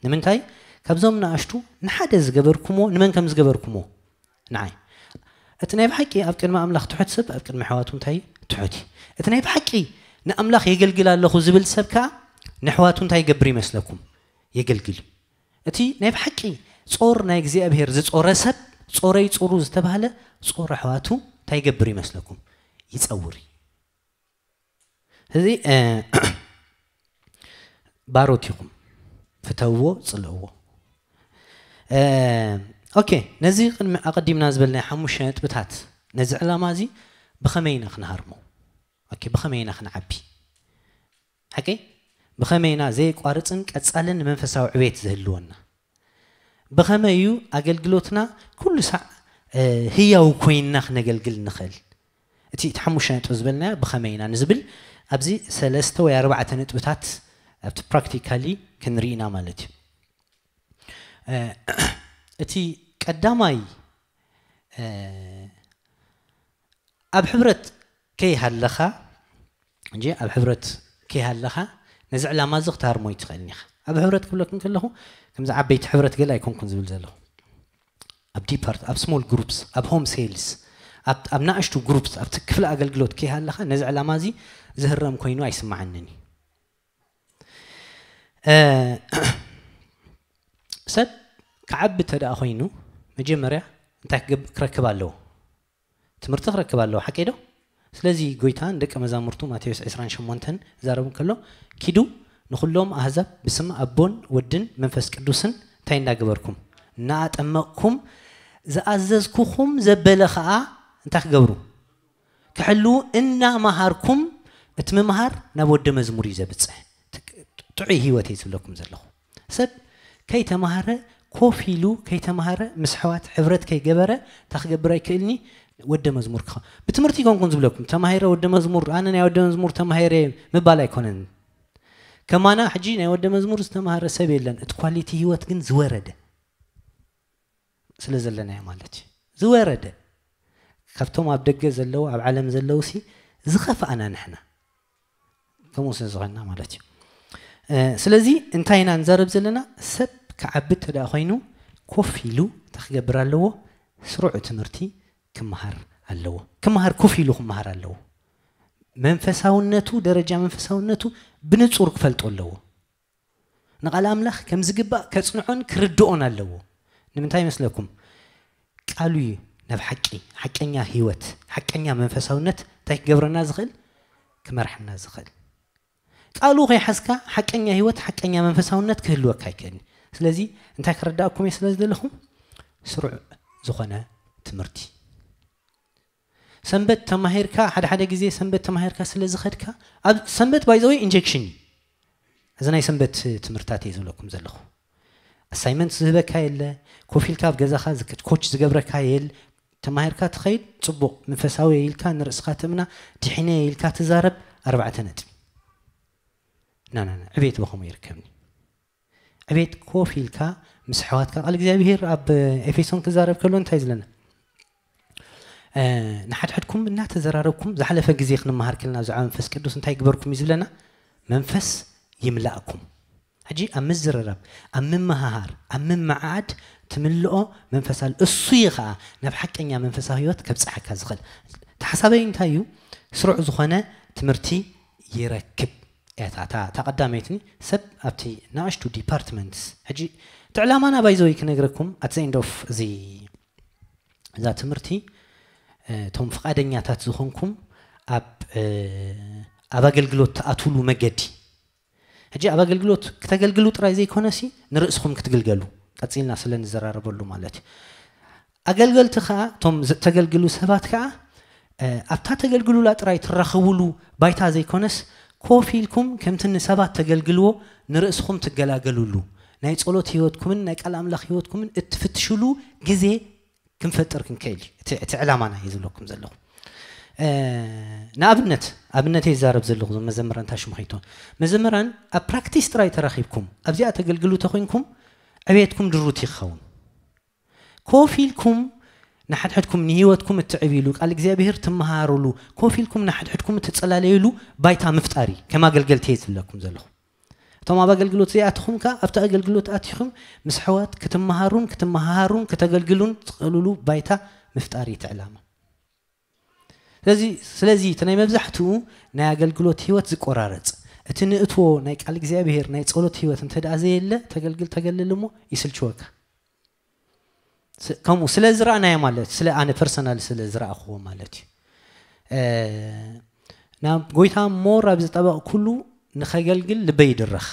ንምንታይ? ካብዞም ንኣሽቱ ንሓደ ዝገበርኩሞ ንመን ከም ዝገበርኩሞ ንዓይ። እቲ ናይ ብሓቂ ኣብ ቅድሚ ኣምላኽ ትሑት ሰብ ኣብ ቅድሚ ኣሕዋቱ እንታይ ትሑት እዩ። እቲ ናይ ብሓቂ ንኣምላኽ የገልግል ኣለኹ ዝብል ሰብ ከኣ ንኣሕዋቱ እንታይ ይገብር ይመስለኩም? የገልግል እዩ። እቲ ናይ ብሓቂ ጾር ናይ እግዚኣብሔር ዝጾረ ሰብ ጾረይ ጹሩ ዝተባህለ ጾር ኣሕዋቱ እንታይ ይገብር ይመስለኩም? ይጸውር እዩ። እዚ ባሮት ኢኹም፣ ፍተውዎ፣ ጽልእዎ። ኦኬ፣ ነዚ ቅድሚ ኣቐዲምና ዝበልናዮ ሓሙሽተ ነጥብታት ነዚ ዕላማ እዚ ብኸመይ ኢና ክንሃርሞ? ኦኬ፣ ብኸመይ ኢና ክንዓቢ? ሓቂ ብኸመይ ኢና ዘየቋርጽን ቀጻልን መንፈሳዊ ዕቤት ዝህልወና? ብኸመይ እዩ ኣገልግሎትና ኩሉ ሳዕ ህያው ኮይንና ክነገልግል ንኽእል? እቲ እቲ ሓሙሽተ ነጥቢ ዝበልናዮ ብኸመይ ኢና ንዝብል ኣብዚ ሰለስተ ወይ ኣርባዕተ ነጥብታት ኣብቲ ፕራክቲካሊ ክንርኢና ማለት እዩ። እቲ ቀዳማይ ኣብ ሕብረት ከይሃለኻ እንጂ ኣብ ሕብረት ከይሃለኻ ነዚ ዕላማ እዚ ክትሃርሞ ይትኽእልን ኢኻ። ኣብ ሕብረት ክብለኩም ከለኹ ከምዚ ዓበይቲ ሕብረት ገለ ኣይኮንኩን ዝብል ዘለኹ። ኣብ ዲፓርት ኣብ ስሞል ግሩፕስ ኣብ ሆም ሴልስ ኣብ ናእሽቱ ግሩፕስ ኣብቲ ክፍሊ ኣገልግሎት ከይሃለኻ ነዚ ዕላማ እዚ ዝህረም ኮይኑ ኣይስማዓንን እዩ። ሰብ ክዓቢ እንተ ደኣ ኮይኑ መጀመርያ እንታይ ክረክብ ኣለዎ? ትምህርቲ ክረክብ ኣለዎ። ሓቀይ ዶ? ስለዚ ጎይታ ንደቀ መዛሙርቱ ማቴዎስ ዕስራን ሸሞንተን ዛረቡ ከሎ ኪዱ ንኹሎም ኣህዛብ ብስም ኣቦን ወድን መንፈስ ቅዱስን እንታይ እንዳገበርኩም እናኣጠመቕኩም ዝኣዘዝኩኹም ዘበለ ኸኣ እንታይ ክገብሩ ክሕልዉ እናመሃርኩም እቲ ምምሃር ናብ ወደ መዝሙር እዩ ዘብጽሕ። ጥዑይ ህይወት እየ ዝብለኩም ዘለኹ። ሰብ ከይተማሃረ ኮፍ ኢሉ ከይተማሃረ ምስ ኣሕዋት ሕብረት ከይገበረ እንታይ ክገብር ኣይክእልኒ ወደ መዝሙር ክኸ ብትምህርቲ ይኮንኩን ዝብለኩም ተማሂረ ወደ መዝሙር ኣነ ናይ ወደ መዝሙር ተማሂረ ምባል ኣይኮነን። ከማና ሕጂ ናይ ወደ መዝሙር ዝተማህረ ሰብ የለን። እቲ ኳሊቲ ህይወት ግን ዝወረደ ስለ ዘለናዮ ማለት እዩ። ዝወረደ ካብቶም ኣብ ደገ ዘለዉ ኣብ ዓለም ዘለዉ ሲ ዝኸፍኣና ንሕና ከምኡ ስለ ዝኾንና ማለት እዩ። ስለዚ እንታይ ኢና ንዛረብ ዘለና? ሰብ ክዓቢ እንተ ደኣ ኮይኑ ኮፍ ኢሉ እንታይ ክገብር ኣለዎ? ስሩዕ ትምህርቲ ክመሃር ኣለዎ። ክመሃር ኮፍ ኢሉ ክመሃር ኣለዎ። መንፈሳውነቱ ደረጃ መንፈሳውነቱ ብንጹር ክፈልጦ ኣለዎ። ንቓል ኣምላኽ ከም ዝግባእ ከጽንዖን ክርድኦን ኣለዎ። ንምንታይ ይመስለኩም? ቃሉ እዩ ናብ ሓቂ ሓቀኛ ህይወት ሓቀኛ መንፈሳውነት እንታይ ክገብረና ዝኽእል? ክመርሐና ዝኽእል። ቃሉ ከይሓዝካ ሓቀኛ ህይወት ሓቀኛ መንፈሳውነት ክህልወካ ኣይክእልን። ስለዚ እንታይ ክረዳእኩም እየ ስለ ዝደለኹም ስሩዕ ዝኾነ ትምህርቲ ሰንበት ተማሂርካ ሓደ ሓደ ግዜ ሰንበት ተማሂርካ ስለ ዝኸድካ ኣብ ሰንበት ባይዘወይ ኢንጀክሽን እዩ። እዚ ናይ ሰንበት ትምህርታት እየ ዝብለኩም ዘለኹ። ኣሳይመንት ዝህበካ የለ። ኮፍ ኢልካ ኣብ ገዛኻ ኮች ዝገብረካ የል። ተማሂርካ ትኸይድ ጽቡቕ መንፈሳዊ ኢልካ ንርእስኻ ትእምና ድሒነ ኢልካ ትዛረብ ኣርባዕተ ነጥቢ ናና ዕቤት ብኸምኡ ይርከብኒ። ዕቤት ኮፍ ኢልካ ምስ ኣሕዋትካ ቃል እግዚኣብሄር ኣብ ኤፌሶን ክዛረብ ከሎ እንታይ ዝለና ንሓድሕድኩም እናተዘራረብኩም ዝሓለፈ ግዜ ክንመሃር ክልና ብዛዕባ መንፈስ ቅዱስ እንታይ ግበርኩም እዩ ዝብለና? መንፈስ ይምላእኩም። ሕጂ ኣብ ምዝርራብ ኣብ ምምሃሃር ኣብ ምመዓዓድ ትምልኦ መንፈስ ኣሎ። እሱ እዩ ከዓ ናብ ሓቀኛ መንፈሳዊ ህይወት ከብፅሓካ ዝኽእል። እቲ ሓሳበይ እንታይ እዩ? ስሩዕ ዝኾነ ትምህርቲ ይረክብ። እታ እታ እታ ቀዳመይትኒ ሰብ ኣብቲ ናእሽቱ ዲፓርትመንትስ ሕጂ እቲ ዕላማና ባይዘወይ ክነግረኩም ኣት ዘ ኤንድ ኦፍ እዚ እዛ ትምህርቲ እቶም ፍቓደኛታት ዝኾንኩም ኣብ ኣብ ኣገልግሎት ትኣትውሉ መገዲ ሕጂ ኣብ ኣገልግሎት ክተገልግሉ ጥራይ ዘይኮነሲ ንርእስኹም ክትግልገሉ ቀፂልና ስለ ንዘራረበሉ ማለት እዩ። ኣገልገልቲ ከዓ እቶም ተገልግሉ ሰባት ከዓ ኣብታ ተገልግሉላ ጥራይ ትራኸቡሉ ባይታ ዘይኮነስ ኮፍ ኢልኩም ከምቲ ንሰባት ተገልግልዎ ንርእስኹም ትገላገሉሉ ናይ ጸሎት ህይወትኩምን ናይ ቃል ኣምላኽ ህይወትኩምን እትፍትሽሉ ግዜ ክንፈጥር ክንክእል እዩ። እቲ ዕላማና እዩ ዝብለኩም ዘለኹ። ንኣብነት ኣብነት እየ ዝዛረብ ዘለኹ። እዞም መዘምራን ታሽሙ ከይትኾን መዘምራን ኣብ ፕራክቲስ ጥራይ ተራኺብኩም ኣብዚኣ ተገልግሉ ተኮይንኩም ዕቤትኩም ድሩት ይኸውን። ኮፍ ኢልኩም ንሓድሕድኩም ንህይወትኩም እትዕብሉ ቃል እግዚኣብሄር ትመሃሩሉ ኮፍ ኢልኩም ንሓድሕድኩም እትጸላለዩሉ ባይታ ምፍጣር እዩ። ከም ኣገልገልቲ እየ ዝብለኩም ዘለኹ። እቶም ኣብ ኣገልግሎት ዘይኣትኹም ከኣ ኣብቲ ኣገልግሎት ኣቲኹም ምስ ኣሕዋት ክትመሃሩን ክትመሃሃሩን ክተገልግሉን ትኽእሉሉ ባይታ ምፍጣር እዩ እቲ ዕላማ። ስለዚ ስለዚ እቲ ናይ መብዛሕትኡ ናይ ኣገልግሎት ህይወት ዝቆራረጽ እቲ ንእትዎ ናይ ቃል እግዚኣብሄር ናይ ጸሎት ህይወት እንተ ደኣ ዘየለ ተገልግል ተገልል እሞ ይስልችወካ። ከምኡ ስለ ዝረኣናዮ ማለት ስለ ኣነ ፐርሰናል ስለ ዝረኣኽዎ ማለት እዩ። ናብ ጎይታ ሞር ኣብ ዝጠበቕ ኩሉ ንኸገልግል ልበይ ይድረኽ።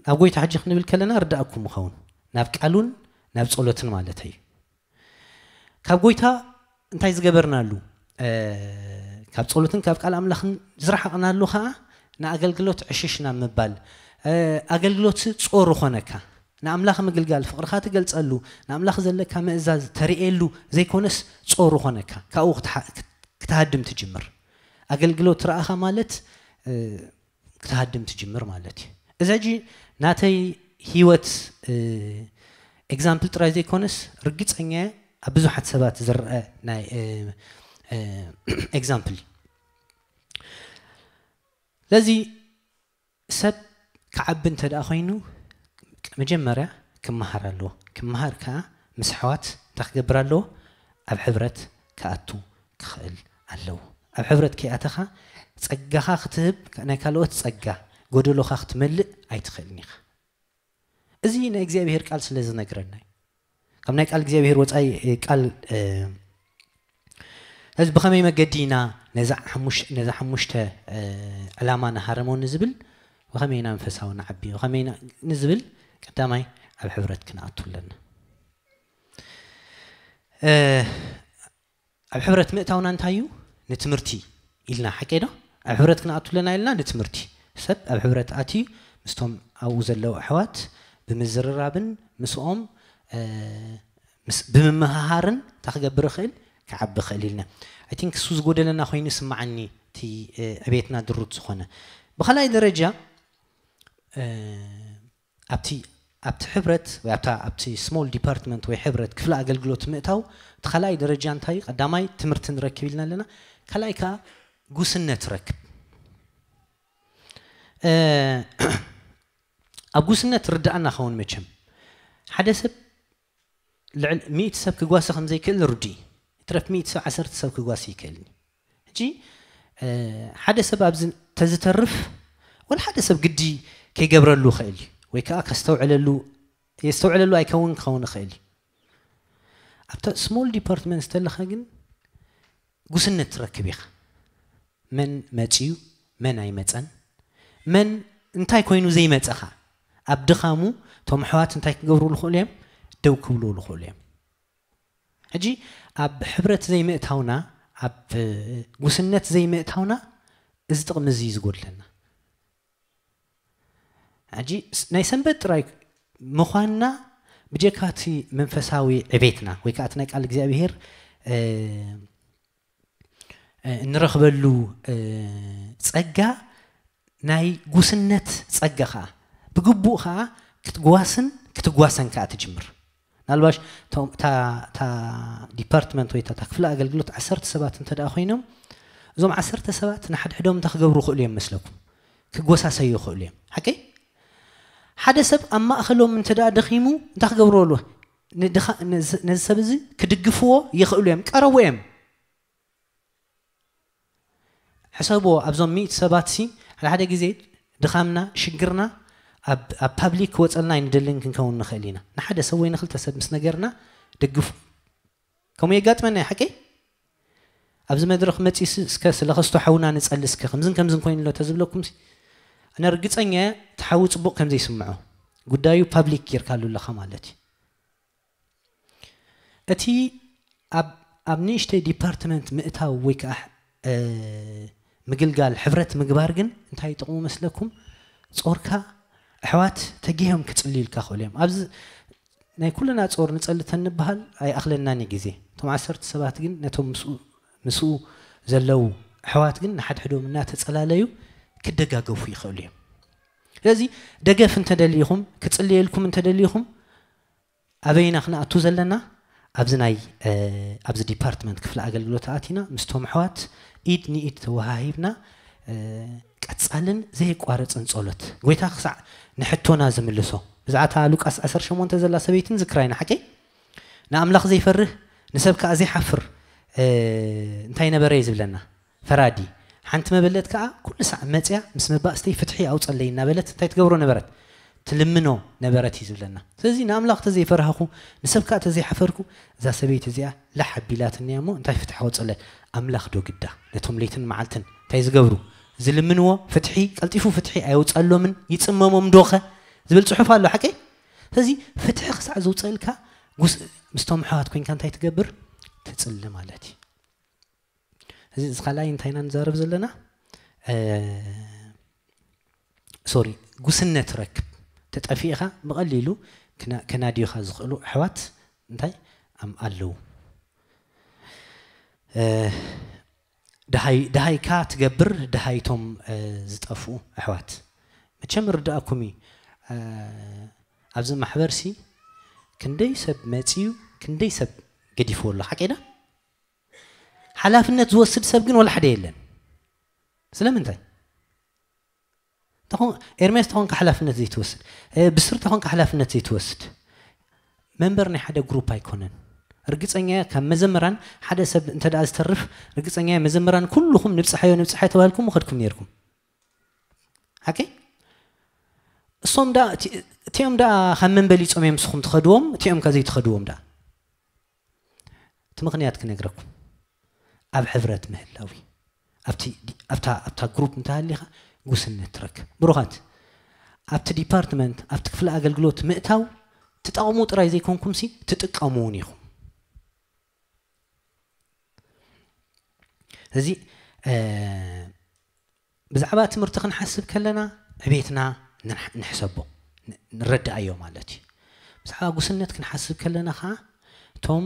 ናብ ጎይታ ሕጂ ክንብል ከለና ርዳእኩም ምኸውን ናብ ቃሉን ናብ ጸሎትን ማለት እዩ። ካብ ጎይታ እንታይ ዝገበርናሉ ካብ ጸሎትን ካብ ቃል ኣምላኽን ዝረሓቕናሉ ከዓ ንኣገልግሎት ዕሽሽ ናብ ምባል ኣገልግሎት ጾር ኾነካ ንኣምላኽ ምግልጋል ፍቕርኻ ትገልጸሉ ንኣምላኽ ዘለካ ምእዛዝ ተርእየሉ ዘይኮነስ ጾር ኾነካ ካብኡ ክትሃድም ትጅምር። ኣገልግሎት ረኣኻ ማለት ክትሃድም ትጅምር ማለት እዩ። እዚ ሕጂ ናተይ ህይወት ኤግዛምፕል ጥራይ ዘይኮነስ ርግፀኛ ኣብ ብዙሓት ሰባት ዝረአ ናይ ኤግዛምፕል እዩ። ስለዚ ሰብ ክዓቢ እንተ ደኣ ኮይኑ መጀመርያ ክመሃር ኣለዎ። ክመሃር ከኣ ምስ ኣሕዋት እንታይ ክገብር ኣለዎ? ኣብ ሕብረት ክኣቱ ክኽእል ኣለዎ። ኣብ ሕብረት ከይኣተኻ ጸጋኻ ክትህብ ናይ ካልኦት ጸጋ ጎደሎኻ ክትመልእ ኣይትኽእልን ኢኻ። እዚ ናይ እግዚኣብሔር ቃል ስለ ዝነግረና እዩ። ካብ ናይ ቃል እግዚኣብሔር ወጻኢ ቃል እዚ ብኸመይ መገዲ ኢና ነዛ ሓሙሽተ ዕላማ ንሃረሞ ንዝብል ብኸመይ ኢና መንፈሳዊ ንዓቢ ብኸመይ ንዝብል ቀዳማይ ኣብ ሕብረት ክንኣቱ ኣለና። ኣብ ሕብረት ምእታውና እንታይ እዩ? ንትምህርቲ ኢልና ሓቀይ ዶ? ኣብ ሕብረት ክንኣቱ ኣለና ኢልና ንትምህርቲ። ሰብ ኣብ ሕብረት ኣትዩ ምስቶም ኣብኡ ዘለዉ ኣሕዋት ብምዝርራብን ምስኦም ምስ ብምምሃሃርን እንታይ ክገብር ይኽእል? ክዓቢ ይኽእል ኢልና። I think እሱ ዝጎደለና ኮይኑ ይስምዓኒ፣ እቲ ዕቤትና ድሩት ዝኾነ። ብኻልኣይ ደረጃ ኣብቲ ኣብቲ ሕብረት ወይ ኣብታ ኣብቲ small department ወይ ሕብረት ክፍለ ኣገልግሎት ምእታው እቲ ካልኣይ ደረጃ እንታይ እዩ? ቀዳማይ ትምህርቲ ንረክብ ኢልና ኣለና። ካልኣይ ከዓ ጉስነት ረክብ። ኣብ ጉስነት ርዳእና ኸውን መቸም ሓደ ሰብ ልዕል ሚእቲ ሰብ ክጓሲ ከም ዘይክእል ርዱእ እዩ። ይትረፍ ሚእቲ ሰብ ዓሰርተ ሰብ ክጓሲ ይክእል። ሕጂ ሓደ ሰብ ኣብዚ ተዝተርፍ ወላ ሓደ ሰብ ግዲ ከይገብረሉ ይኽእል እዩ፣ ወይ ከዓ ከስተውዕለሉ የስተውዕለሉ ኣይከውን ክኸውን ይኽእል እዩ። ኣብታ small department ዝተለኻ ግን ጉስነት ትረክብ ኢኻ። መን መፅዩ፣ መን ኣይመፀን፣ መን እንታይ ኮይኑ ዘይመፀኻ ኣብ ድኻሙ እቶም ኣሕዋት እንታይ ክገብሩ ዝኽእሉ እዮም? ደው ክብሉ ዝኽእሉ እዮም። ሕጂ ኣብ ሕብረት ዘይምእታውና፣ ኣብ ጉስነት ዘይምእታውና እዚ ጥቕሚ እዚ እዩ ዝጎድለና። ሕጂ ናይ ሰንበት ጥራይ ምዃንና ብጀካ እቲ መንፈሳዊ ዕቤትና ወይ ከዓ እቲ ናይ ቃል እግዚኣብሄር እንረኽበሉ ጸጋ ናይ ጉስነት ጸጋ ከዓ ብግቡእ ከዓ ክትጓስን ክትጓሰን ከዓ ትጅምር። ምናልባሽ እታ ዲፓርትመንት ወይ እታ ክፍለ ኣገልግሎት ዓሰርተ ሰባት እንተ ደኣ ኮይኖም እዞም ዓሰርተ ሰባት ንሓድሕዶም እንታይ ክገብሩ ይኽእሉ እዮም መስለኩም? ክጎሳሰዩ ይኽእሉ እዮም። ሓቂ? ሓደ ሰብ ኣብ ማእኸሎም እንተ ደኣ ደኺሙ እንታይ ክገብሩ ኣለዎ? ነዚ ሰብ እዚ ክድግፍዎ ይኽእሉ እዮም። ቀረቡ እዮም። ሕሰብዎ፣ ኣብዞም ሚእቲ ሰባት ሲ ሓደ ሓደ ግዜ ድኻምና ሽግርና ኣብ ፓብሊክ ክወፀልና ኣይንደልን ክንከውን ንኽእል ኢና። ንሓደ ሰብ ወይ ንክልተ ሰብ ምስ ነገርና ደግፉ። ከምኡ የጋጥመና እዩ ሓቀይ? ኣብዚ መድረኽ መፂ እስከ ስለ ከስቶ ሓውና ንፀሊ እስከ ከምዝን ከምዝን ኮይኑ ኣሎ ተዝብለኩም ሲ ኣነ ርግፀኛ እየ እቲ ሓዊ ፅቡቕ ከምዘይስምዖ ጉዳዩ ፓብሊክ ጌርካሉ ኣለኻ ማለት እዩ። እቲ ኣብ ኣብ ንእሽተይ ዲፓርትመንት ምእታው ወይ ከዓ ምግልጋል ሕብረት ምግባር ግን እንታይ ጥቕሙ መስለኩም? ጾርካ ኣሕዋት ተጊሆም ክጽልዩልካ ክእሉ እዮም። ኣብዚ ናይ ኩልና ጾር ንጸሊ ተንበሃል ኣይኣኽለናን እዩ ግዜ። እቶም ዓሰርተ ሰባት ግን ነቶም ምስኡ ዘለዉ ኣሕዋት ግን ንሓድሕዶም እናተጸላለዩ ክደጋገፉ ይኽእሉ እዮም። ስለዚ ደገፍ እንተደሊኹም ክጽልየልኩም እንተደሊኹም ኣበይና ክንኣቱ ዘለና? ኣብዚ ናይ ኣብዚ ዲፓርትመንት ክፍሊ ኣገልግሎት ኣቲና ምስቶም ኣሕዋት ኢድ ንኢድ ተወሃሂብና ቀጻልን ዘየቋረጽን ጸሎት ጎይታ ክሳዕ ንሕቶና ዝምልሶ ብዛዕባ ሉቃስ ዓሰርተ ሸሞንተ ዘላ ሰበይትን ዝክራ ኢና ሓቂ ንኣምላኽ ዘይፈርህ ንሰብ ከኣ ዘይሓፍር እንታይ ነበረ እዩ ዝብለና ፈራዲ ሓንቲ መበለት ከኣ ኩሉ ሳዕ መጽያ ምስ መባእስተይ ፍትሒ ኣውጸለይ እናበለት እንታይ ትገብሮ ነበረት ትልምኖ ነበረት እዩ ዝብለና። ስለዚ ንኣምላኽ ተዘይፈራህኹ ንሰብ ከኣ ተዘይሓፈርኩ እዛ ሰበይቲ እዚኣ ላሕ ኣቢላትኒ እሞ እንታይ ፍትሒ ኣውጸለይ ኣምላኽ ዶ ግዳ ነቶም ለይትን መዓልትን እንታይ ዝገብሩ ዝልምንዎ ፍትሒ ቀልጢፉ ፍትሒ ኣየውጸሎምን ይጽመሞም ዶኸ ዝብል ጽሑፍ ኣሎ ሓቀይ። ስለዚ ፍትሒ ክሳዕ ዝውጸልካ ምስቶም ኣሕዋት ኮይንካ እንታይ ትገብር ትጽሊ ማለት እዩ። እዚ እዚ ካልኣይ እንታይ ኢና ንዛረብ ዘለና ሶሪ ጉስነት ረክብ ተጠፊእኻ ብቐሊሉ ከናድዩኻ ዝኽእሉ ኣሕዋት እንታይ ኣለዉ ድሃይካ ትገብር ድሃይቶም ዝጠፍኡ ኣሕዋት መቸም ርድኣኩም እዩ ኣብዚ ማሕበር ሲ ክንደይ ሰብ መፅዩ ክንደይ ሰብ ገዲፍዎ ኣሎ ሓቀይና ሓላፍነት ዝወስድ ሰብ ግን ወላ ሓደ የለን ስለምንታይ ኤርሜስ ተኾንካ ሓላፍነት ዘይትወስድ ብስር ተኾንካ ሓላፍነት ዘይትወስድ መንበር ናይ ሓደ ግሩፕ ኣይኮነን ርግፀኛ ካብ መዘምራን ሓደ ሰብ እንተ ደኣ ዝተርፍ ርግፀኛ መዘምራን ኩልኹም ንብፅሓዮ ንብፅሓዮ ተባሂልኩም ምኸድኩም ነርኩም ሓቂ እሶም ዳ እቲኦም ዳ ካብ መን በሊፆም እዮም ንስኹም ትኸድዎም እቲኦም ከ ዘይትኸድዎም ዳ እቲ ምኽንያት ክነግረኩም ኣብ ሕብረት ምህላዊ ኣብቲ ኣብታ ኣብታ ግሩፕ እንተሃሊኻ ጉስነት ትረክብ ብሩኻት ኣብቲ ዲፓርትመንት ኣብቲ ክፍሊ ኣገልግሎት ምእታው ትጠቕሙ ጥራይ ዘይኮንኩም ሲ ትጥቀሙ እውን ኢኹም እዚ ብዛዕባ ትምህርቲ ክንሓስብ ከለና ዕቤትና ንሕሰቦ ንረድኣዮ ማለት እዩ ብዛዕባ ጉስነት ክንሓስብ ከለና ከዓ እቶም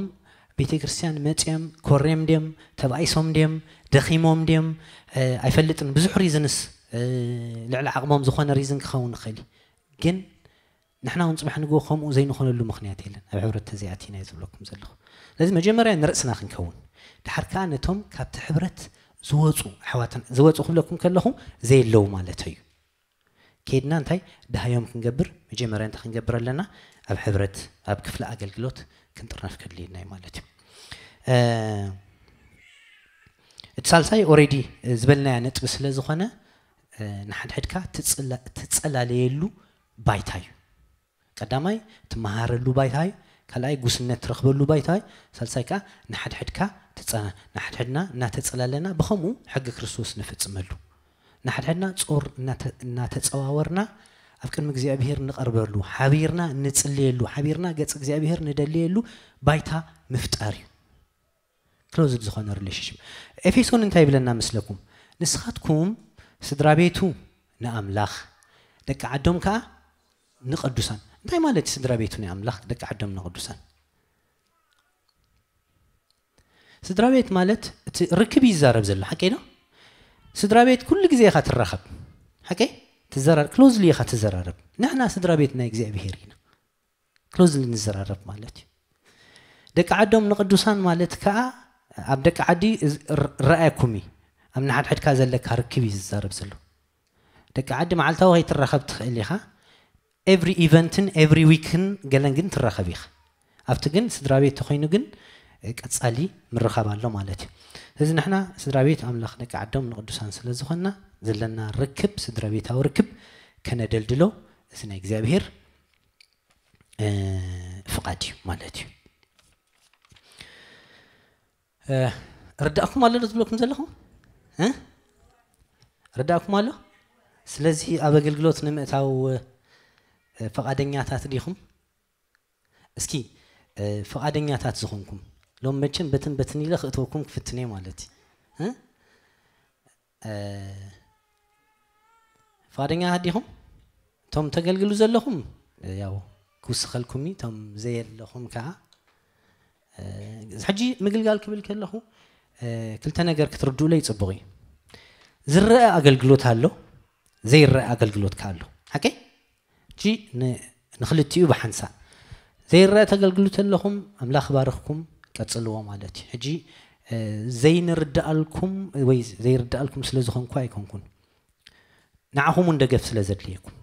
ቤተ ክርስቲያን መፅዮም ኮሬም ድዮም፣ ተባኢሶም ድዮም፣ ደኺሞም ድዮም፣ እ፣ ኣይፈልጥን። ብዙሕ ሪዝንስ፣ እ፣ ልዕሊ ዓቕሞም ዝኾነ ሪዝን ክኸውን ይኽእል እዩ። ግን ንሕና እውን ፅባሕ ንግሆ ከምኡ ዘይንኾነሉ ምኽንያት የለን። ኣብ ሕብረት ተዘይኣቲና እየ ዝብለኩም ዘለኹ። ስለዚ መጀመርያ ንርእስና ክንከውን፣ ድሓር ከዓ ነቶም ካብቲ ሕብረት ዝወፁ ኣሕዋትና፣ ዝወፁ ክብለኩም ከለኹ ዘየለዉ ማለት እዩ። ከይድና እንታይ ድሃዮም ክንገብር፣ መጀመርያ እንታይ ክንገብር ኣለና? ኣብ ሕብረት፣ ኣብ ክፍሊ ኣገልግሎት ክንጥርነፍ ከድልየና እዩ ማለት እዩ። እ፣ እቲ ሳልሳይ ኦሬዲ ዝበልናያ ነጥቢ ስለ ዝኾነ፣ እ፣ ንሓድሕድካ ትጽላ-፣ ትጸላለየሉ ባይታ እዩ። ቀዳማይ ትመሃረሉ ባይታ እዩ። ካልኣይ ጉስነት ትረኽበሉ ባይታ እዩ። ሳልሳይ ከዓ ንሓድሕድካ ትጸ-፣ ንሓድሕድና እናተጸላለና ብኸምኡ ሕጊ ክርስቶስ ንፍጽመሉ። ንሓድሕድና ጾር እናተ-፣ እናተጸዋወርና ኣብ ቅድሚ እግዚኣብሔር ንቐርበሉ፣ ሓቢርና ንጽልየሉ፣ ሓቢርና ገጽ እግዚኣብሔር ንደልየሉ ባይታ ምፍጣር እዩ። ክሎዝድ ዝኾነ ሪሌሽንሽፕ። ኤፌሶን እንታይ ይብለና መስለኩም? ንስኻትኩም ስድራ ቤቱ ንኣምላኽ፣ ደቂ ዓዶም ከዓ ንቅዱሳን። እንታይ ማለት እዩ ስድራ ቤቱ ንኣምላኽ፣ ደቂ ዓዶም ንቅዱሳን? ስድራ ቤት ማለት እቲ ርክብ እዩ ዝዛረብ ዘሎ፣ ሓቀይ ነው? ስድራ ቤት ኩሉ ግዜ ኢኻ ትራኸብ፣ ሓቀይ? ትዘራር-፣ ክሎዝሊ ኢኻ ትዘራረብ። ንሕና ስድራ ቤት ናይ እግዚኣብሔር ኢና። ክሎዝሊ ንዘራረብ ማለት እዩ። ደቂ ዓዶም ንቅዱሳን ማለት ከዓ ኣብ ደቂ ዓዲ እዝ-፣ ር-፣ ረኣየኩም እዩ። ኣብ ንሓድሕድካ ዘለካ ርክብ እዩ ዝዛረብ ዘሎ። ደቂ ዓዲ መዓልታዊ ከይትራኸብ ትኽእል ኢኻ። ኤቭሪ ኢቨንትን ኤቭሪ ዊክን ገለን ግን ትራኸብ ኢኻ። ኣብቲ ግን ስድራ ቤት ተኾይኑ ግን ቀጻሊ ምርኻብ ኣሎ ማለት እዩ። ስለዚ ንሕና ስድራ ቤት ኣምላኽ ደቂ ዓዶም ንቅዱሳን ስለ ዝኾንና ዘለና ርክብ፣ ስድራ ቤታዊ ርክብ ከነደልድሎ እዚ ናይ እግዚኣብሔር፣ እ፣ ፍቓድ እዩ ማለት እዩ። እ፣ ርዳእኩም ኣሎ ዶ ዝብለኩም ዘለኹ? እ? ርዳእኩም ኣሎ? ስለዚ ኣብ ኣገልግሎት ንምእታው፣ እ፣ ፍቓደኛታት ዲኹም? እስኪ፣ እ፣ ፍቓደኛታት ዝኾንኩም፣ ሎም መቸም በትን በትን ኢለ ክእትወኩም ክፍትን እየ ማለት እዩ። እ? እ፣ ፍቓደኛታት ዲኹም? እቶም ተገልግሉ ዘለኹም፣ እ፣ ያው ክውስኸልኩም እዩ። እቶም ዘየለኹም ከዓ፣ እ፣ ሕጂ ምግልጋል ክብል ከለኹ፣ እ፣ ክልተ ነገር ክትርድኡለይ ጽቡቕ እዩ። ዝረአ ኣገልግሎት ኣሎ፣ ዘይረአ ኣገልግሎት ከኣ ኣሎ። ሓቀይ? ሕጂ ን-፣ ንኽልቲኡ ብሓንሳእ። ዘይረአ ተገልግሉ ተለኹም፣ ኣምላኽ ባርኽኩም፣ ቀጽልዎ ማለት እዩ። ሕጂ፣ እ፣ ዘይንርድኣልኩም ወይ ዘይርድኣልኩም ስለ ዝኾንኩ ኣይኮንኩን። ንዓኹም እውን ደገፍ ስለ ዘድልየኩም።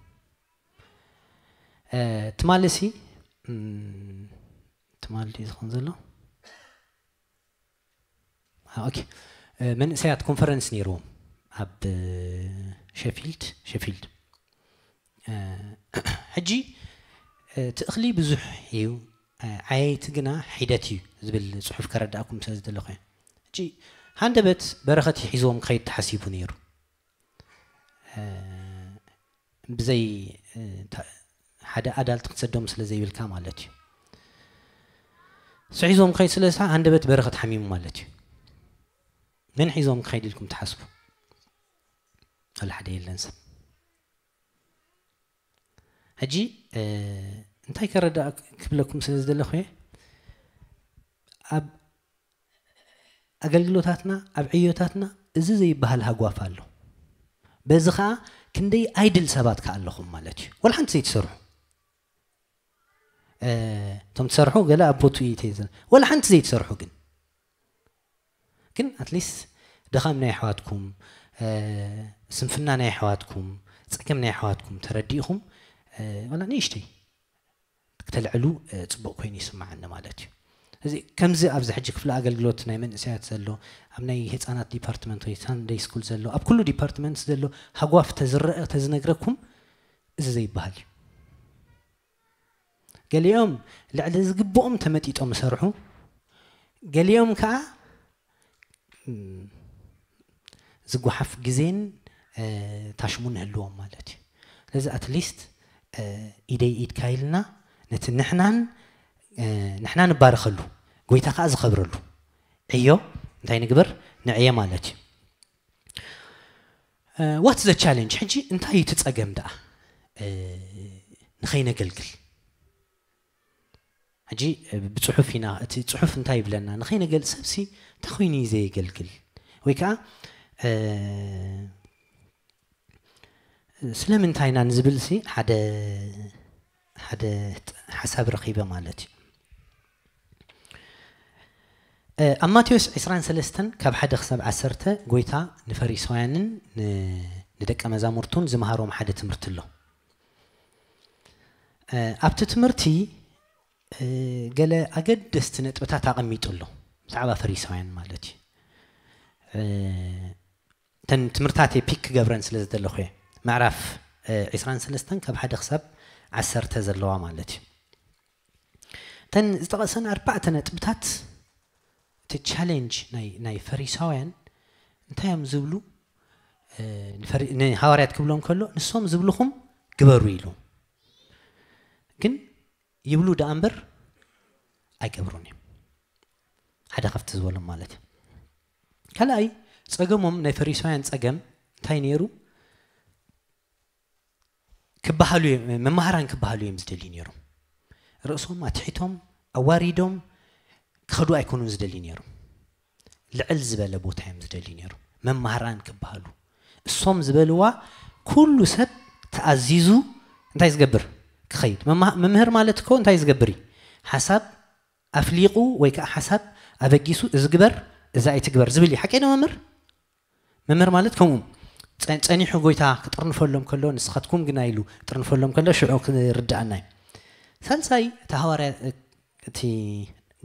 እ፣ ትማሊ ሲ፣ እም፣ ትማሊ ድዩ ዝኸውን ዘሎ? አ፣ ኦኬ። እ፣ መንእሰያት ኮንፈረንስ ነይርዎም ኣብ፣ እ፣ ሸፊልድ፣ ሸፊልድ። እ፣ ሕጂ፣ እ፣ እቲ እኽሊ ብዙሕ እዩ፣ እ፣ ዓየይቲ ግና ሒደት እዩ ዝብል ጽሑፍ ከረዳእኩም ስለ ዝደለኹ እየ። ሕጂ፣ ሃንደበት በረኸት ሒዝዎም ክኸይድ ተሓሲቡ ነይሩ። እ፣ ብዘይ፣ እ፣ ታ-፣ ሓደ ኣዳልቲ ክትሰዶም ስለ ዘይብልካ ማለት እዩ። እሱ ሒዞም ክኸይድ ስለ ዝሓ-፣ ሃንደበት በረኸት ሓሚሙ ማለት እዩ። መን ሒዞም ክኸይድ ኢልኩም ትሓስቡ? ወላ ሓደ የለን ሰብ። ሕጂ፣ እ፣ እንታይ ከረዳእ ክብለኩም ስለ ዝደለኹ እየ፣ ኣብ ኣገልግሎታትና፣ ኣብ ዕዮታትና እዚ ዘይበሃል ሃጓፍ ኣሎ። በዚ ኸኣ ክንደይ ኣይድል ሰባት ከኣ ኣለኹም ማለት እዩ። ወላ ሓንቲ ዘይትሰርሑ። እ፣ እቶም ትሰርሑ ገለ ኣብ ቦትኡ እዩ ተይዘ-፣ ወላ ሓንቲ ዘይትሰርሑ ግን። ግን ኣትሊስት ድኻም ናይ ኣሕዋትኩም፣ እ፣ ስንፍና ናይ ኣሕዋትኩም፣ ጸገም ናይ ኣሕዋትኩም ተረዲእኹም፣ እ፣ ወላ ንእሽተይ ክተልዕሉ፣ እ፣ ጽቡቕ ኮይኑ ይስምዓኒ ማለት እዩ። እዚ ከምዚ ኣብዚ ሕጂ ክፍሊ ኣገልግሎት ናይ መንእሰያት ዘሎ፣ ኣብ ናይ ህጻናት ዲፓርትመንት ወይ ሳንደይ ስኩል ዘሎ፣ ኣብ ኩሉ ዲፓርትመንት ዘሎ ሃጓፍ ተዝረአ፣ ተዝነግረኩም፣ እዚ ዘይበሃል እዩ። ገሊኦም ልዕሊ ዝግብኦም ተመጢጦም ይሰርሑ፣ ገሊኦም ከኣ፣ እም፣ ዝጓሓፍ ግዜን፣ እ፣ ታሽሙን ይህልዎም ማለት እዩ። ስለዚ ኣትሊስት፣ እ፣ ኢደይ ኢድካ ኢልና ነቲ ንሕናን፣ እ፣ ንሕና ንባረኸሉ፣ ጎይታ ከኣ ዝኸብረሉ ዕዮ እንታይ ንግበር? ንዕየ ማለት እዩ። እ፣ ዋትስ ዘ ቻሌንጅ? ሕጂ እንታይ እዩ እቲ ጸገም ደኣ? እ፣ ንኸይነገልግል። ሕጂ ብፅሑፍ ኢና፣ እቲ ፅሑፍ እንታይ ይብለና? ንኸይነገል ሰብሲ እንታይ ኮይኑ እዩ ዘየገልግል? ወይ ከዓ ስለምንታይ ኢና ንዝብል ሲ ሓደ ሓደ ሓሳብ ረኺበ ማለት እዩ። ኣብ ማቴዎስ ዕስራን ሰለስተን ካብ ሓደ ክሳብ ዓሰርተ ጎይታ ንፈሪሳውያንን ንደቀ መዛሙርቱን ዝመሃሮም ሓደ ትምህርቲ ኣሎ። ኣብቲ ትምህርቲ ገለ ኣገደስቲ ነጥብታት ኣቐሚጡ ኣሎ፣ ብዛዕባ ፈሪሳውያን ማለት እዩ። እተን ትምህርታት ፒክ ክገብረን ስለ ዝደለኹ እየ። ምዕራፍ ዕስራን ሰለስተን ካብ ሓደ ክሳብ ዓሰርተ ዘለዋ ማለት እዩ። እተን ዝጠቐሰን ኣርባዕተ ነጥብታት እቲ ቻሌንጅ ናይ ፈሪሳውያን እንታይ እዮም ዝብሉ? ንሃዋርያት ክብሎም ከሎ ንሶም ዝብልኹም ግበሩ ኢሉ፣ ግን ይብሉ ደኣ እምበር ኣይገብሩን እዮም። ሓደ ካብቲ ዝበሎም ማለት እዩ። ካልኣይ ጸገሞም፣ ናይ ፈሪሳውያን ጸገም እንታይ ነይሩ? ክበሃሉ እዮም፣ መማህራን ክበሃሉ እዮም ዝደልዩ ነይሮም። ርእሶም ኣትሒቶም ኣዋሪዶም ክኸዱ ኣይኮኑን ዝደልዩ ነይሮም። ልዕል ዝበለ ቦታ እዮም ዝደልዩ ነይሮም መማህራን ክበሃሉ። እሶም ዝበልዋ ኩሉ ሰብ ተኣዚዙ እንታይ ዝገብር? ክኸይድ። መማ- መምህር ማለት እኮ እንታይ ዝገብር እዩ? ሓሳብ ኣፍሊቑ ወይ ከዓ ሓሳብ ኣበጊሱ፣ እዚ ግበር፣ እዚ ኣይትግበር ዝብል እዩ። ሓቀይ ነው መምህር? መምህር ማለት ከምኡ ጸ- ጸኒሑ ጎይታ ክጥርንፈሎም ከሎ፣ ንስኻትኩም ግና ኢሉ ጥርንፈሎም ከሎ ሽዑ ክርድኣና እዩ። ሳልሳይ እቲ ሃዋርያ እቲ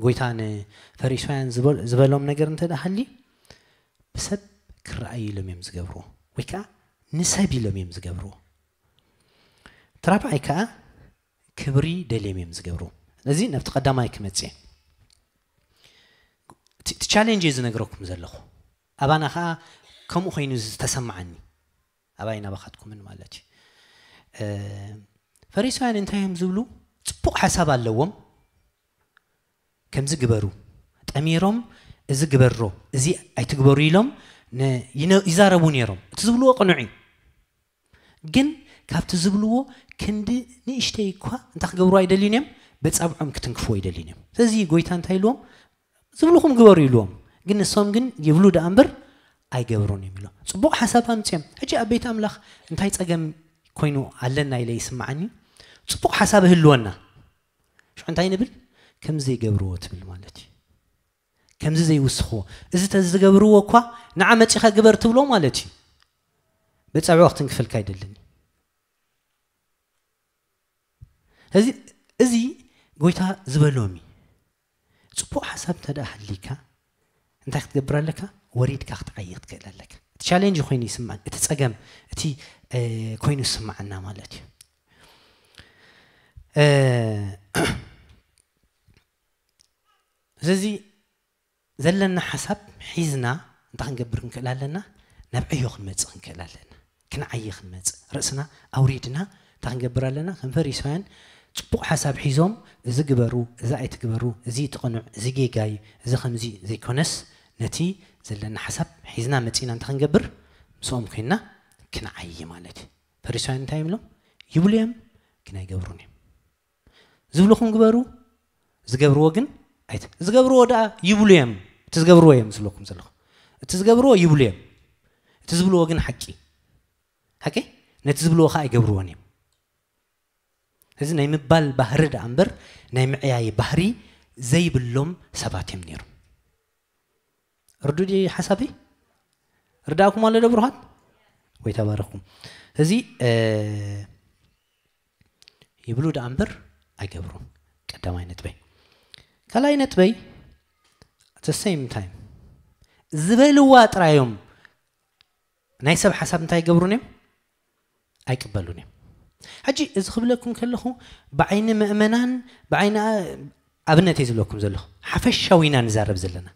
ጎይታ ንፈሪሳውያን ዝበ- ዝበሎም ነገር እንተ ደኣ ሃልዩ፣ ብሰብ ክረኣዩ ኢሎም እዮም ዝገብርዎ፣ ወይ ከዓ ንሰብ ኢሎም እዮም ዝገብርዎ። እቲ ራብዓይ ከዓ ክብሪ ደልዮም እዮም ዝገብርዎ። ስለዚ ናብቲ ቀዳማይ ክመጽእ እየ። እቲ እቲ ቻሌንጅ እየ ዝነግረኩም ዘለኹ። ኣባና ከዓ ከምኡ ኮይኑ ዝተሰማዓኒ፣ ኣባይ ናባኻትኩምን ማለት እዩ። ፈሪሳውያን እንታይ እዮም ዝብሉ? ፅቡቕ ሓሳብ ኣለዎም። ከምዚ ግበሩ፣ ጠሚሮም እዚ ግበሮ፣ እዚ ኣይትግበሩ ኢሎም ይዛረቡ ነይሮም። እቲ ዝብልዎ ቅኑዕ እዩ። ግን ካብቲ ዝብልዎ ክንዲ ንእሽተይ እኳ እንታይ ክገብሩ ኣይደልዩን እዮም? በፃብዖም ክትንክፍዎ ኣይደልዩን እዮም። ስለዚ ጎይታ እንታይ ኢልዎም? ዝብልኹም ግበሩ ኢልዎም። ግን ንሶም ግን ይብሉ ደኣ እምበር ኣይገብሩን እዮም ኢሎም። ፅቡቕ ሓሳብ ኣምፅኦም። ሕጂ ኣብ ቤት ኣምላኽ እንታይ ፀገም ኮይኑ ኣለና ኢለ ይስምዓኒ። ፅቡቕ ሓሳብ እህልወና፣ ሽዑ እንታይ ንብል? ከምዚ ዘይገብርዎ ትብል ማለት እዩ። ከምዚ ዘይውስኽዎ፣ እዚ ተዝገብርዎ እኳ ንዓ መፂኻ ግበር ትብሎ ማለት እዩ። በፀብዖ ክትንክፈልካ ኣይደልን። እዚ እዚ ጎይታ ዝበሎም እዩ። ፅቡቕ ሓሳብ እንተ ደኣ ሃሊካ እንታይ ክትገብር ኣለካ? ወሪድካ ክትዓይ ክትክእል ኣለካ። እቲ ቻሌንጅ ኮይኑ ይስምዓን፣ እቲ ፀገም እቲ ኮይኑ ይስምዓና ማለት እዩ። ስለዚ ዘለና ሓሳብ ሒዝና እንታይ ክንገብር ክንክእል ኣለና? ናብ ዕዮ ክንመፅእ ክንክእል ኣለና። ክንዓይ ክንመፅእ ርእስና ኣውሪድና እንታይ ክንገብር ኣለና? ከም ፈሪሳውያን ፅቡቕ ሓሳብ ሒዞም፣ እዚ ግበሩ፣ እዚ ኣይትግበሩ፣ እዚ ትቕኑዕ፣ እዚ ጌጋይ፣ እዚ ከምዚ ዘይኮነስ፣ ነቲ ዘለና ሓሳብ ሒዝና መፂና እንታይ ክንገብር? ምስኦም ኮይንና ክንዓይ ማለት እዩ። ፈሪሳውያን እንታይ ይብሎም? ይብሉ እዮም ግን ኣይገብሩን እዮም። ዝብልኹም ግበሩ፣ ዝገብርዎ ግን ኣይት ዝገብርዎ ደኣ ይብሉ እዮም። እቲ ዝገብርዎ እዮም ዝብለኩም ዘለኹ። እቲ ዝገብርዎ ይብሉ እዮም። እቲ ዝብልዎ ግን ሓቂ ሓቂ ነቲ ዝብልዎ ከዓ ኣይገብርዎን እዮም። እዚ ናይ ምባል ባህሪ ደኣ እምበር ናይ ምዕያይ ባህሪ ዘይብሎም ሰባት እዮም ነይሮም። ርዱ ድዩ ሓሳቢ? ርዳእኩም ኣሎ ዶ ብሩኻት? ወይ ተባረኽኩም። እዚ ይብሉ ደኣ እምበር ኣይገብሩን። ቀዳማይ ነጥበይ። ካልኣይ ነጥበይ፣ at the same time ዝበልዋ ጥራዮም ናይ ሰብ ሓሳብ እንታይ ይገብሩን እዮም? ኣይቅበሉን እዮም። ሕጂ እዚ ክብለኩም ከለኹ ብዓይኒ ምእመናን ብዓይኒ ኣብነት እየ ዝብለኩም ዘለኹ። ሓፈሻዊ ኢና ንዛረብ ዘለና።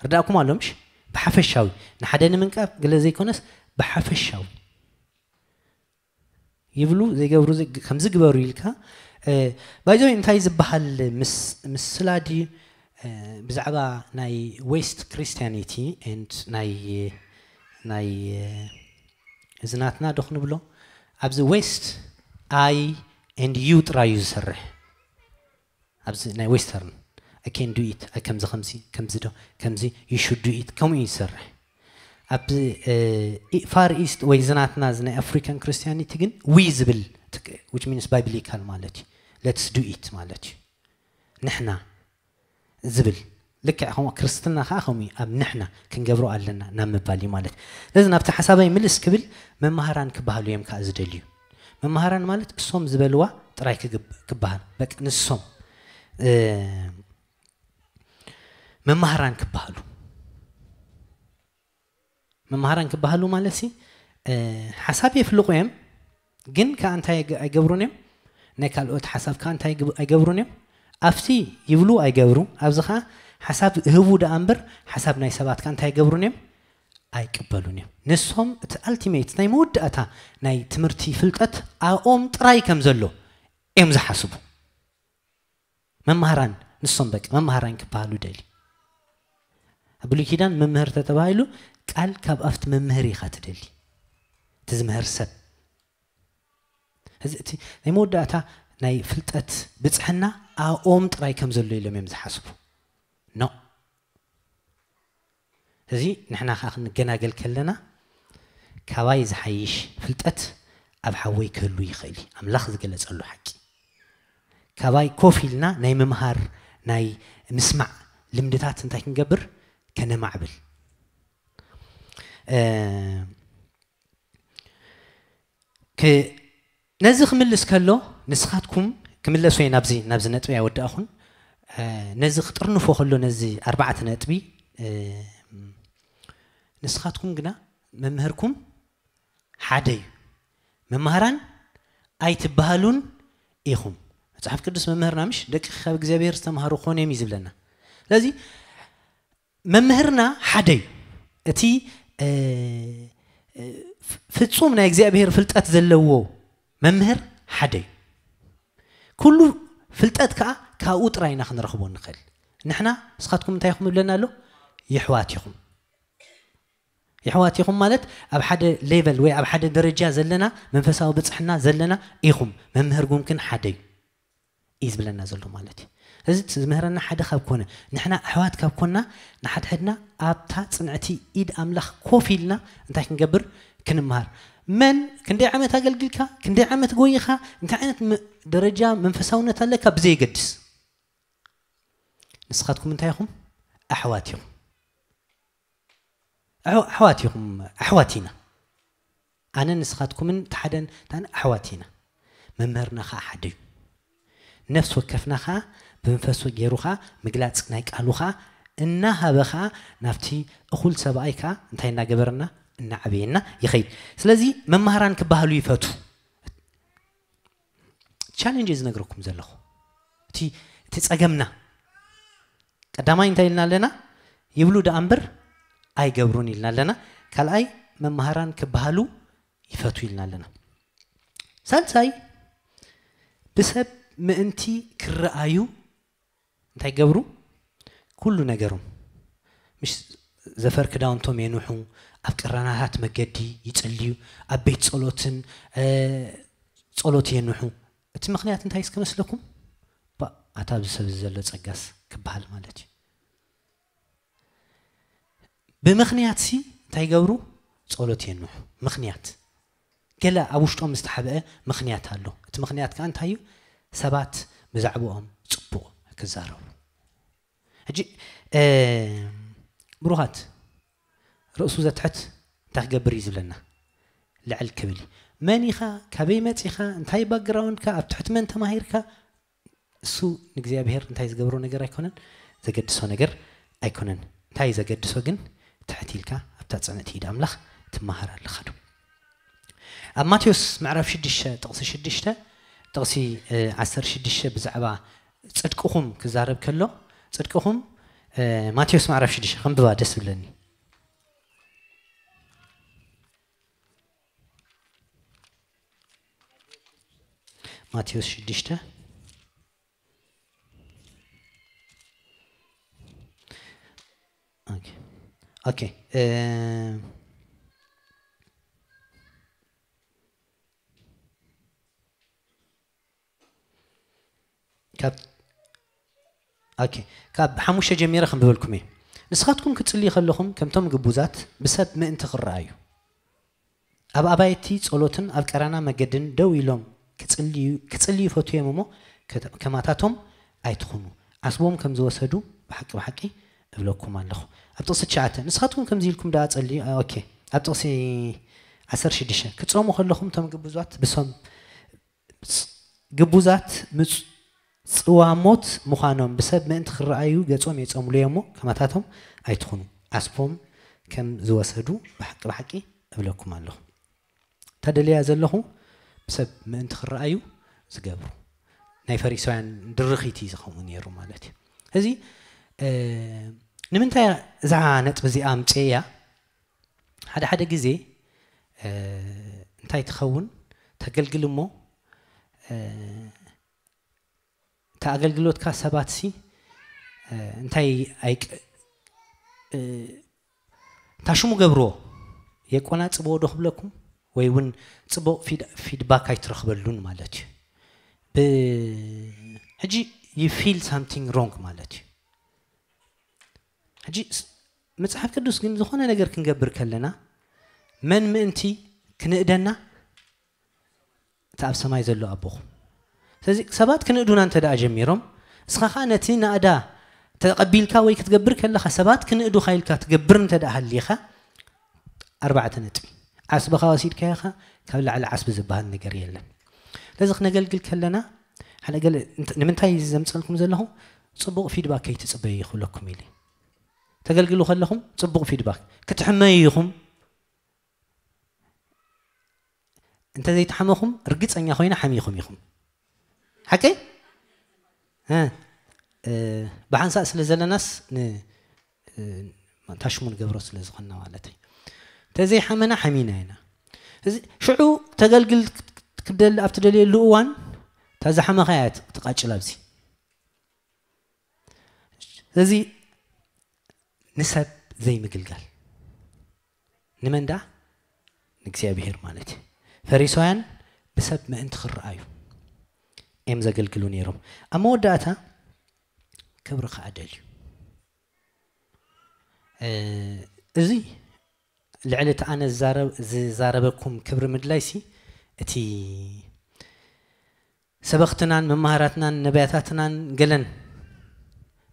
ርዳእኩም ኣሎ ምሽ? ብሓፈሻዊ ንሓደ ንምንቃፍ ገለ ዘይኮነስ ብሓፈሻዊ ይብሉ ዘይገብሩ ከምዚ ግበሩ ኢልካ። ባይዘወይ እንታይ ዝበሃል ምስላ ድዩ? ብዛዕባ ናይ ዌስት ክርስቲያኒቲ ኤንድ ናይ ናይ እዚ ናትና ዶ ክንብሎ? ኣብዚ ዌስት ኣይ ኤንድ ዩ ጥራይ እዩ ዝሰርሕ። ኣብዚ ናይ western I can do it፣ ከምዚ ከምዚ ከምዚ ዶ ከምዚ you should do it፣ ከምኡ እዩ ዝሰርሕ። ኣብ far east ወይ ዝናትና እዚ ናይ African Christianity ግን we ዝብል፣ which means biblical ማለት እዩ። Let's do it ማለት እዩ። ንሕና ዝብል ልክዕ ከምኡ ክርስትና ከዓ ከምኡ እዩ። ኣብ ንሕና ክንገብሮ ኣለና ናብ ምባል እዩ ማለት። ስለዚ ናብቲ ሓሳባይ ምልስ ክብል፣ መማህራን ክበሃሉ እዮም ከዓ ዝደልዩ። መማህራን ማለት እሶም ዝበልዋ ጥራይ ክግብ- ክበሃል፣ በቃ ንሶም እ፣ መማህራን ክበሃሉ። መማህራን ክበሃሉ ማለት ሲ እ፣ ሓሳብ የፍልቑ እዮም፣ ግን ከዓ እንታይ ኣይገ- ኣይገብሩን እዮም? ናይ ካልኦት ሓሳብ ከዓ እንታይ ኣይግብ- ኣይገብሩን እዮም? ኣብቲ ይብሉ ኣይገብሩ፣ ኣብዚ ከዓ ሓሳብ ህቡ ደኣ እምበር ሓሳብ ናይ ሰባት ከዓ እንታይ ኣይገብሩን እዮም? ኣይቅበሉን እዮም። ንሶም እቲ ኣልቲሜት ናይ መወዳእታ ናይ ትምህርቲ ፍልጠት ኣብኦም ጥራይ ከም ዘሎ እዮም ዝሓስቡ። መማህራን ንሶም በቃ መማህራን ክበሃሉ ደሊ። ኣብ ብሉይ ኪዳን መምህር ተተባሂሉ ቃል ካብ ኣፍቲ መምህር ኢኻ ትደሊ፣ እቲ ዝምህር ሰብ። እዚ እቲ ናይ መወዳእታ ናይ ፍልጠት ብፅሕና ኣብኦም ጥራይ ከም ዘሎ ኢሎም እዮም ዝሓስቡ። ኖ፣ እዚ ንሕና ከዓ ክንገናገል ከለና ካባይ ዝሓይሽ ፍልጠት ኣብ ሓወይ ክህሉ ይኽእል እዩ። ኣምላኽ ዝገለጸሉ ሓቂ። ካባይ ኮፍ ኢልና ናይ ምምሃር ናይ ምስማዕ ልምድታት እንታይ ክንገብር ከነማዕብል። እ፣ ክ- ነዚ ክምልስ ከሎ ንስኻትኩም ክምለሱ እየ ናብዚ ናብዚ ነጥቢ ኣይወዳእኹን። እ፣ ነዚ ክጥርንፎ ከሎ ነዚ ኣርባዕተ ነጥቢ እ፣ ንስኻትኩም ግና መምህርኩም ሓደ እዩ። መማህራን ኣይትበሃሉን ኢኹም። መጽሓፍ ቅዱስ መምህርና ምሽ ደቂ ካብ እግዚኣብሔር ዝተምሃሩ ኮነ እዮም እዩ ዝብለና። ስለዚ መምህርና ሓደ እዩ። እቲ እ፣ እ፣ ፍ- ፍጹም ናይ እግዚኣብሔር ፍልጠት ዘለዎ መምህር ሓደ እዩ። ኩሉ ፍልጠት ከዓ ካብኡ ጥራይ ኢና ክንረኽቦ ንኽእል። ንሕና ንስኻትኩም እንታይ ኢኹም ይብለና ኣሎ? የሕዋት ኢኹም። የሕዋት ኢኹም ማለት ኣብ ሓደ ሌቨል ወይ ኣብ ሓደ ደረጃ ዘለና መንፈሳዊ ብፅሕና ዘለና ኢኹም። መምህርኩም ግን ሓደ እዩ እዩ ዝብለና ዘሎ ማለት እዩ። እዚ ዝምህረና ሓደ ካብ ኮነ፣ ንሕና ኣሕዋት ካብ ኮና፣ ንሓድሕድና ኣብታ ፅንዕቲ ኢድ ኣምላኽ ኮፍ ኢልና እንታይ ክንገብር? ክንምሃር። መን ክንደይ ዓመት ኣገልግልካ፣ ክንደይ ዓመት ጎይኻ፣ እንታይ ዓይነት ም- ደረጃ መንፈሳውነት ኣለካ ብዘየገድስ፣ ንስኻትኩም እንታይ ኢኹም? ኣሕዋት ኢኹም። ኣሕ- ኣሕዋት ኢኹም። ኣሕዋት ኢና። ኣነ ንስኻትኩምን እቲ ሓደን እታን ኣሕዋት ኢና። መምህርና ከዓ ሓደ እዩ። ነፍሲ ወከፍና ከዓ ብመንፈሱ ገይሩ ከዓ ምግላፅ ናይ ቃሉ ከዓ እናሃበ ከዓ ናብቲ እኹል ሰብኣይ ከዓ እንታይ እናገበረና? እናዓበየና ይኸይድ። ስለዚ መማህራን ክበሃሉ ይፈቱ። ቻሌንጅ ዝነግረኩም ዘለኹ እቲ እቲ ፀገምና ቀዳማይ እንታይ ኢልና ኣለና? ይብሉ ደኣ እምበር ኣይገብሩን ኢልና ኣለና። ካልኣይ መማህራን ክበሃሉ ይፈቱ ኢልና ኣለና። ሳልሳይ ብሰብ ምእንቲ ክረኣዩ እንታይ ገብሩ? ኩሉ ነገሮም ምሽ ዘፈር ክዳውንቶም የንሑ፣ ኣብ ቀራናታት መገዲ ይጽልዩ፣ ኣብ ቤት ጸሎትን እ፣ ጸሎት የንሑ። እቲ ምኽንያት እንታይ እስከ መስለኩም? ባ ኣታ ኣብዚ ሰብ እዚ ዘሎ ጸጋስ ክበሃል ማለት እዩ። ብምኽንያት ሲ እንታይ ይገብሩ? ጸሎት የንሑ። ምኽንያት ገለ ኣብ ውሽጦም ዝተሓብአ ምኽንያት ኣሎ። እቲ ምኽንያት ከኣ እንታይ እዩ? ሰባት ብዛዕባኦም ጽቡቕ ክዛረቡ። ሕጂ እ፣ ብሩኻት ርእሱ ዘትሕት እንታይ ክገብር እዩ ዝብለና? ልዕል ክብል እዩ። መን ኢኻ? ካበይ መጺኻ? እንታይ ባክግራውንድካ? ኣብ ትሕቲ መን ተማሂርካ? እሱ ንእግዚኣብሔር እንታይ ዝገብሮ ነገር ኣይኮነን፣ ዘገድሶ ነገር ኣይኮነን። እንታይ ዘገድሶ ግን ትሕት ኢልካ ኣብታ ጽንዕቲ ኢድ ኣምላኽ ትመሃር ኣለኻ ዶ? ኣብ ማቴዎስ ምዕራፍ ሽዱሽተ ጥቕሲ ሽዱሽተ ጥቕሲ እ፣ ዓሰርተ ሽዱሽተ ብዛዕባ ጽድቅኹም ክዛረብ ከሎ ጽድቅኹም እ፣ ማቴዎስ ምዕራፍ ሽዱሽተ ክንብባ ደስ ዝብለኒ። ማቴዎስ ሽዱሽተ ኦኬ ኦኬ እ፣ ካብ ኦኬ፣ ካብ ሓሙሽተ ጀሚረ ከንብበልኩም እየ። ንስኻትኩም ክትጽልዩ ከለኹም ከምቶም ግቡዛት ብሰብ ምእንቲ ክረኣዩ፣ ኣብ ኣባይቲ ጸሎትን ኣብ ቀራና መገድን ደው ኢሎም ክጽልዩ፣ ክጽልዩ ይፈትዉ እዮም እሞ፣ ከተ-፣ ከማታቶም ኣይትኹኑ። ዓስቦም ከም ዝወሰዱ ብሓቂ ብሓቂ እብለኩም ኣለኹ። ኣብ ጥቕሲ ትሽዓተ፣ ንስኻትኩም ከምዚ ኢልኩም ደኣ ጸልዩ፣ ኦኬ። ኣብ ጥቕሲ ዓሰርተ ሽዱሽተ፣ ክትጾሙ ከለኹም እቶም ግቡዛት ብሶም፣ ግቡዛት ምጽ-፣ ጽዋሞት ምዃኖም ብሰብ ምእንቲ ክረኣዩ ገጾም የጸምሉ እዮም እሞ፣ ከማታቶም ኣይትኹኑ። ዓስቦም ከም ዝወሰዱ ብሓቂ ብሓቂ እብለኩም ኣለኹ። ተደልያ ዘለኹ ብሰብ ምእንቲ ክረኣዩ ዝገብሩ። ናይ ፈሪሳውያን ድርኺት እዩ ዝኸውን ነይሩ ማለት እዩ። እዚ፣ እ፣ ንምንታይ እዛ ነጥቢ እዚኣ ኣምጽኤያ? ሓደ ሓደ ግዜ፣ እ፣ እንታይ ትኸውን? ተገልግል እሞ፣ እ፣ እቲ ኣገልግሎትካ ሰባት ሲ፣ እ፣ እንታይ ኣይቅ-፣ እ፣ ታሽሙ ገብርዎ፣ የቆናጽብዎ ዶ ክብለኩም? ወይ እውን ጽቡቕ ፊድ-፣ ፊድባክ ኣይትረኽበሉን ማለት እዩ። ብ-፣ ሕጂ you feel something wrong ማለት እዩ። ሕጂ ስ-፣ መጽሓፍ ቅዱስ ግን ዝኾነ ነገር ክንገብር ከለና መን ምእንቲ ክንእደና? እቲ ኣብ ሰማይ ዘሎ ኣቦኹም። ስለዚ ሰባት ክንእዱና እንተ ደኣ ጀሚሮም፣ እስኻ ኸኣ ነቲ ናእዳ ተቐቢልካ ወይ ክትገብር ከለኻ፣ ሰባት ክንእዱኻ ኢልካ ትገብር እንተ ደኣ ሃሊኻ፣ ኣርባዕተ ነጥቢ። ዓስብኻ ወሲድካዮ ኸኣ፣ ካብ ላዕሊ ዓስቢ ዝበሃል ነገር የለን። ስለዚ ክነገልግል ከለና፣ ሓደ ገለ እንት-፣ ንምንታይ ዘምጸልኩም ዘለኹ? ጽቡቕ ፊድባክ ከይትጽበዩ ክብለኩም ኢለ። ተገልግሉ ከለኹም ጽቡቕ ፊድባክ። ክትሕመዩ ኢኹም። እንተ ዘይተሓመኹም ርግጸኛ ኮይነ ሓሚኹም ኢኹም። ሓቀይ? እ፣ እ፣ ብሓንሳእ ስለ ዘለናስ ን-፣ እ፣ ታሽሙ ንገብሮ ስለ ዝኾንና ማለት እዩ። እንተ ዘይሓመና ሓሚና ኢና። እዚ ሽዑ ተገልግል ክትደሊ ኣብ ትደልየሉ እዋን፣ እታ ዝሓመኻ እያ ትቃጭል ኣብዚ። ስለዚ ንሰብ ዘይምግልጋል። ንመን ደኣ? ንእግዚኣብሄር ማለት እዩ። ፈሪሳውያን ብሰብ ምእንቲ ክረኣዩ እዮም ዘገልግሉ ነይሮም። ኣብ መወዳእታ ክብሪ ከኣ ደልዩ። እ፣ እዚ ልዕሊ እቲ ኣነ ዝዛረብ-፣ ዝዛረበኩም ክብሪ ምድላይሲ፣ እቲ ሰበኽትናን መማህራትናን ነቢያታትናን ገለን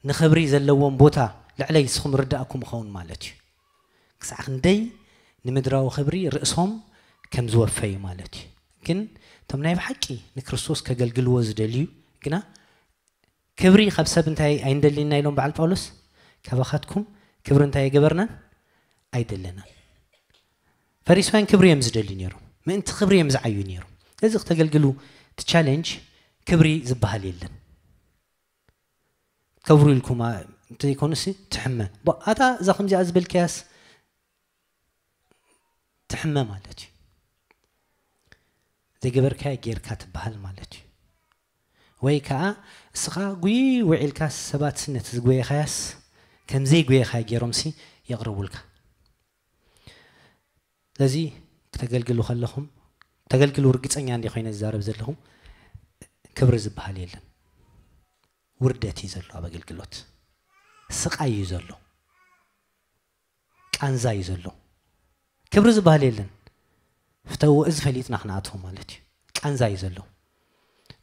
ንኽብሪ ዘለዎም ቦታ ልዕለይ ንስኹም ርዳእኩም ይኸውን ማለት እዩ። ክሳዕ ክንደይ ንምድራዊ ክብሪ ርእሶም ከም ዝወፈዩ ማለት እዩ። ግን እቶም ናይ ብሓቂ ንክርስቶስ ከገልግልዎ ዝደልዩ ግና፣ ክብሪ ካብ ሰብ እንታይ ኣይንደልይና ኢሎም በዓል ጳውሎስ? ካባኻትኩም ክብሪ እንታይ ኣይገበርናን? ኣይደለናን። ፈሪሳውያን ክብሪ እዮም ዝደልዩ ነይሮም። ምእንቲ ክብሪ እዮም ዝዓዩ ነይሮም። እዚ ክተገልግሉ፣ እቲ ቻሌንጅ ክብሪ ዝበሃል የለን። ከብሩ ኢልኩም፣ ኣ-፣ እንተዘይኮኑሲ ትሕመ። ባ-፣ ኣታ እዛ ከምዚኣ ዝበልካያስ ትሕመ ማለት እዩ። ዘይገበርካዮ ጌርካ ትበሃል ማለት እዩ። ወይ ከኣ እስኻ ጉይ ውዒልካ ሰባትሲ ነቲ ዝጎየኻያስ ከም ዘይጎየኻዮ ገይሮምሲ የቕርቡልካ። ስለዚ ክተገልግሉ ከለኹም፣ ተገልግሉ ርግጸኛ እንዲ ኮይነ ዝዛረብ ዘለኹም፣ ክብሪ ዝበሃል የለን። ውርደት እዩ ዘሎ ኣብ ኣገልግሎት። ስቓይ እዩ ዘሎ። ቃንዛ እዩ ዘሎ። ክብሪ ዝበሃል የለን። ፍተው፣ እዚ ፈሊጥና ክንኣትዎ ማለት እዩ። ቃንዛ እዩ ዘሎ።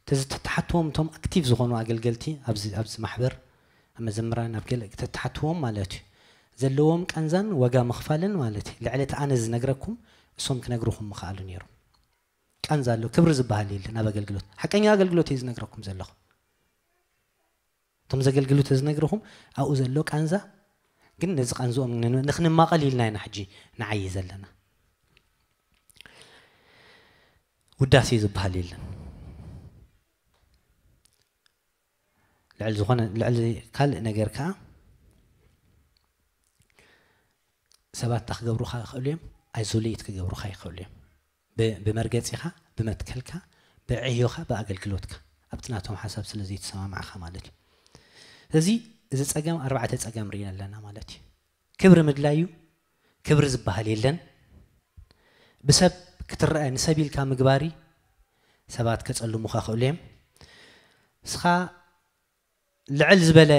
ተዚ ተተሓትዎም እቶም ኣክቲቭ ዝኾኑ ኣገልገልቲ ኣብዚ፣ ኣብዚ ማሕበር፣ ኣብ መዘምራን፣ ኣብ ገለ ተተሓትዎም ማለት እዩ። ዘለዎም ቃንዛን ዋጋ ምኽፋልን ማለት እዩ። ልዕሊ እቲ ኣነ ዝነግረኩም እሶም ክነግርኹም ምኽኣሉ ነይሮም። ቃንዛ ኣሎ፣ ክብሪ ዝበሃል የለን ኣብ ኣገልግሎት። ሓቀኛ ኣገልግሎት እየ ዝነግረኩም ዘለኹ። እቶም ዘገልግሉ ተዝነግርኹም ኣብኡ ዘሎ ቃንዛ፣ ግን ነዚ ቃንዝኦም ን-፣ ንኽንማቐል ኢልና ኢና ሕጂ ንዓዪ ዘለና። ውዳሴ ዝበሃል የለን። ልዕሊ ዝኾነ፣ ልዕሊ ካልእ ነገር ከኣ ሰባት እንታይ ክገብሩኻ ይኽእሉ እዮም? ኣይዞሌት ክገብሩኻ ይኽእሉ እዮም። ብ-፣ ብመርገጺኻ፣ ብመትከልካ፣ ብዕዮኻ፣ ብኣገልግሎትካ፣ ኣብቲ ናቶም ሓሳብ ስለ ዘይተሰማማዕኻ ማለት እዩ። ስለዚ እዚ ጸገም፣ ኣርባዕተ ጸገም ርኢና ኣለና ማለት እዩ። ክብሪ ምድላይ እዩ፣ ክብሪ ዝበሃል የለን። ብሰብ ክትረአ፣ ንሰብ ኢልካ ምግባር እዩ፣ ሰባት ከጸልሙኻ ይኽእሉ እዮም። ንስኻ ልዕል ዝበለ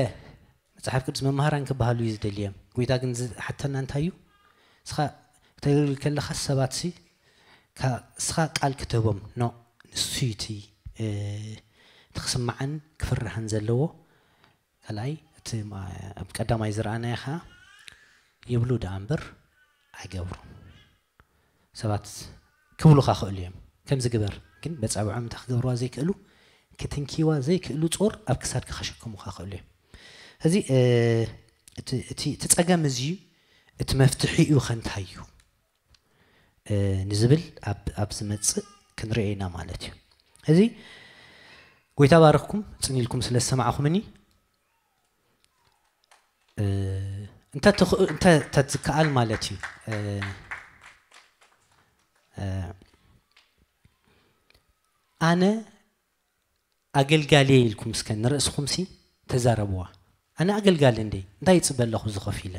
መጽሓፍ ቅዱስ መምሃራን ክበሃሉ እዩ ዝደልዮም። ጎይታ ግን ዝሓተና እንታይ እዩ? እስኻ ክተገልግል ከለኻ ሰባት ሲ ካ-፣ እስኻ ቃል ክትህቦም፣ ኖ፣ ንሱ እዩ እቲ፣ እ፣ እቲ ክስማዕን ክፍርሃን ዘለዎ። ካልኣይ፣ እቲ ማ-፣ ኣብ ቀዳማይ ዝረኣናዮ ኸዓ ይብሉ ደኣ እምበር ኣይገብሩ። ሰባት ክብሉኻ ክእሉ እዮም። ከምዚ ግበር፣ ግን በጻብዖም እንተ ክገብርዋ ዘይክእሉ፣ ክትንክይዋ ዘይክእሉ ጾር ኣብ ክሳድካ ከሸክሙኻ ክእሉ እዮም። እዚ፣ እ፣ እቲ፣ እቲ፣ እቲ ጸገም እዚ እዩ። እቲ መፍትሒኡ ኸ እንታይ እዩ? እ፣ ንዝብል ኣብ፣ ኣብ ዝመጽእ ክንሪኦ ኢና ማለት እዩ። እዚ ጎይታ ባርኽኩም፣ ጽን ኢልኩም ስለ ዝሰማዕኹምኒ። እ፣ እንተ ትኽ-፣ እንተ፣ እንተ ዝከኣል ማለት እዩ። እ፣ እ፣ ኣነ ኣገልጋሊ እየ ኢልኩም እስከ ንርእስኹም ሲ ተዛረብዋ። ኣነ ኣገልጋሊ እንዴ? እንታይ ይጽበ ኣለኹ እዚ ኮፍ ኢለ?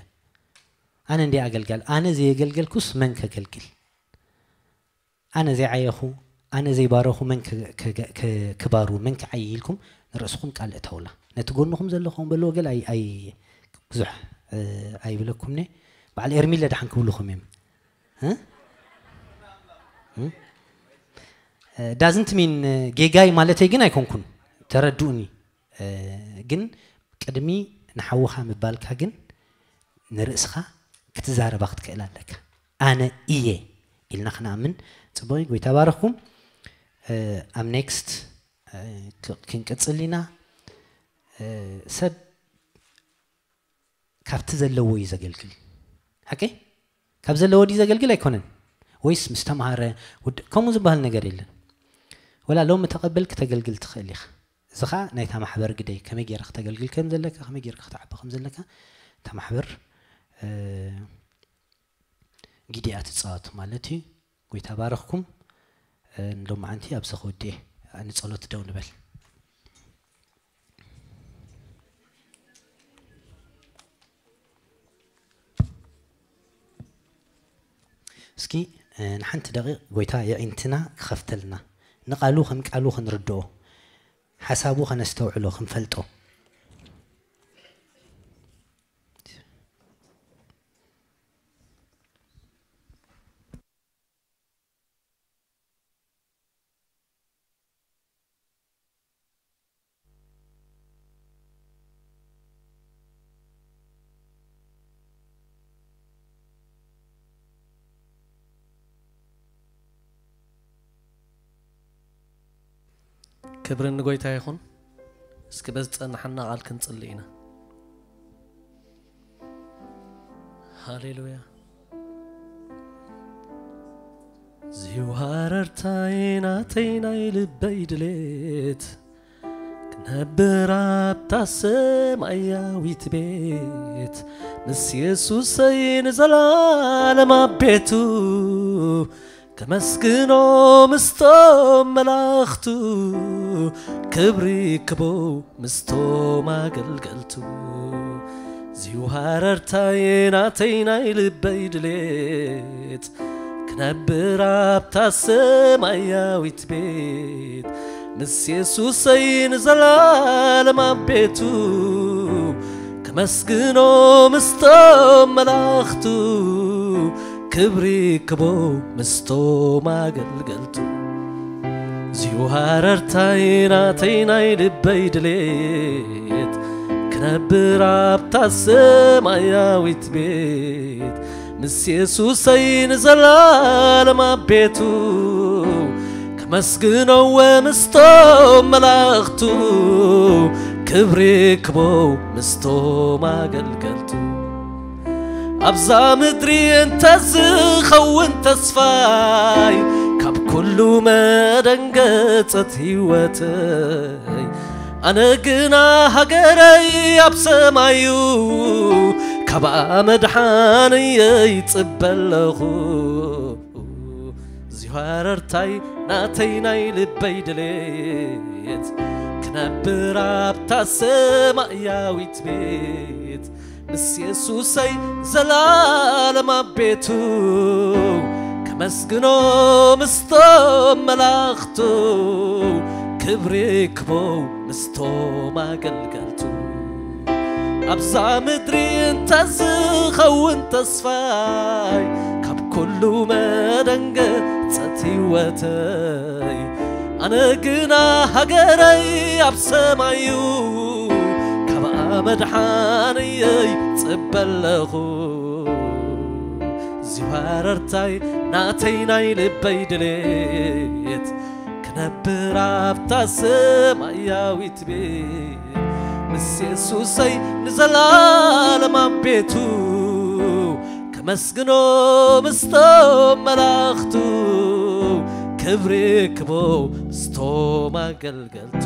ኣነ እንዴ ኣገልጋሊ? ኣነ ዘየገልገልኩስ መን ከገልግል? ኣነ ዘይዓየኹ፣ ኣነ ዘይባረኹ መን ከ-፣ ከ-፣ ከ-፣ ክባሩ፣ መን ክዓዪ ኢልኩም ንርእስኹም ቃል እተውላ። ነቲ ጎንኹም ዘለኹም በልዎ፣ ገለ ኣይ-፣ ኣይ-፣ ብዙሕ፣ እ፣ ኣይብለኩምኒ። በዓል ኤርሚለ ደሓን ክብሉኹም እዮም። እ? እ? እ፣ ዳዝንት ሚን፣ እ፣ ጌጋይ ማለተይ ግን ኣይኮንኩን። ተረድኡኒ። እ፣ ግን ቅድሚ ንሓውኻ ምባልካ ግን ንርእስኻ ክትዛረባ ክትክእል ኣለካ። ኣነ እየ ኢልና ክንኣምን ጽቡቕ እዩ። ጎይታ ባረኽኩም። እ፣ ኣብ ኔክስት፣ እ፣ ክ-፣ ክንቅጽል ኢና። እ፣ ሰብ ካብቲ ዘለዎ እዩ ዘገልግል። ሓቀይ? ካብ ዘለዎ ድዩ ዘገልግል? ኣይኮነን። ወይስ ምስ ተምሃረ ውድ-፣ ከምኡ ዝበሃል ነገር የለን። ወላ ሎሚ ተቐበል ክተገልግል ትኽእል ኢኻ። እዚ ኸኣ ናይታ ማሕበር ግደ እዩ። ከመይ ጌርካ ክተገልግል ከም ዘለካ፣ ከመይ ጌርካ ክትዓቢ ከም ዘለካ እታ ማሕበር፣ እ፣ ግዲኣ ትጻወት ማለት እዩ። ጎይታ ባረኽኩም። እ፣ ንሎማዓንቲ ኣብዚ ከወድእ እየ። ንጸሎት ደው ንበል። እስኪ፣ እ፣ ንሓንቲ ደቂቕ ጎይታ የዒንትና ክኸፍተልና፣ ንቃሉ ከም ቃሉ ክንርድኦ፣ ሓሳቡ ከነስተውዕሎ፣ ክንፈልጦ። ክብሪ ንጎይታ ይኹን። እስኪ በዚ ዝጸናሕና ቃል ክንጽሊ ኢና። ሃሌሉያ። ዝዋረርታይ ናተይ ናይ ልበይ ድሌት ክነብር ኣብታ ሰማያዊት ቤት ምስ የሱሰይ ንዘላለም ኣብ ቤቱ ከመስግኖ ምስቶም መላእኽቱ ክብሪ ክቦ ምስቶም ኣገልገልቱ። ዚዋረርታይ ናተይ ናይ ልበይ ድሌት ክነብር ኣብታ ሰማያዊት ቤት ምስ የሱሰይ ንዘላለም ኣብ ቤቱ ከመስግኖ ምስቶም መላእኽቱ ክብሪ ክቦ ምስቶም ኣገልገልቱ። ዚዋረርታይ ናተይ ናይ ልበይ ድሌት ክነብር ኣብታ ሰማያዊት ቤት ምስ የሱሰይ ንዘላለም ኣብ ቤቱ ከመስግኖ ምስቶም መላእኽቱ ክብሪ ክቦ ምስቶም ኣገልገልቱ። ኣብዛ ምድሪ እንተዝኸውን ተስፋይ ካብ ኩሉ መደንገጸት ህይወተይ ኣነ ግና ሃገረይ ኣብ ሰማዩ ካብኣ መድሓንየይ ጽበ ኣለኹ። ዚዋረርታይ ናተይ ናይ ልበይ ድሌት ክነብር ኣብታ ሰማያዊት ቤት ምስ የሱሰይ ዘላለም ኣብ ቤቱ ከመስግኖ ምስቶም መላእኽቱ ክብሪ ክቦ ምስቶም ኣገልገልቱ። ኣብዛ ምድሪ እንተዝኸውን ተስፋይ ካብ ኩሉ መደንገጸት ህይወተይ ኣነ ግና ሃገረይ ኣብ ሰማዩ ካብኣ መድሓንየይ ጽበ ኣለኹ። ዚዋረርታይ ናተይ ናይ ልበይ ድሌት ክነብር ኣብታ ሰማያዊት ቤት ምስ የሱሰይ ንዘላለም ኣብ ቤቱ ከመስግኖ ምስቶም መላእኽቱ ክብሪ ክቦ ምስቶም ኣገልገልቱ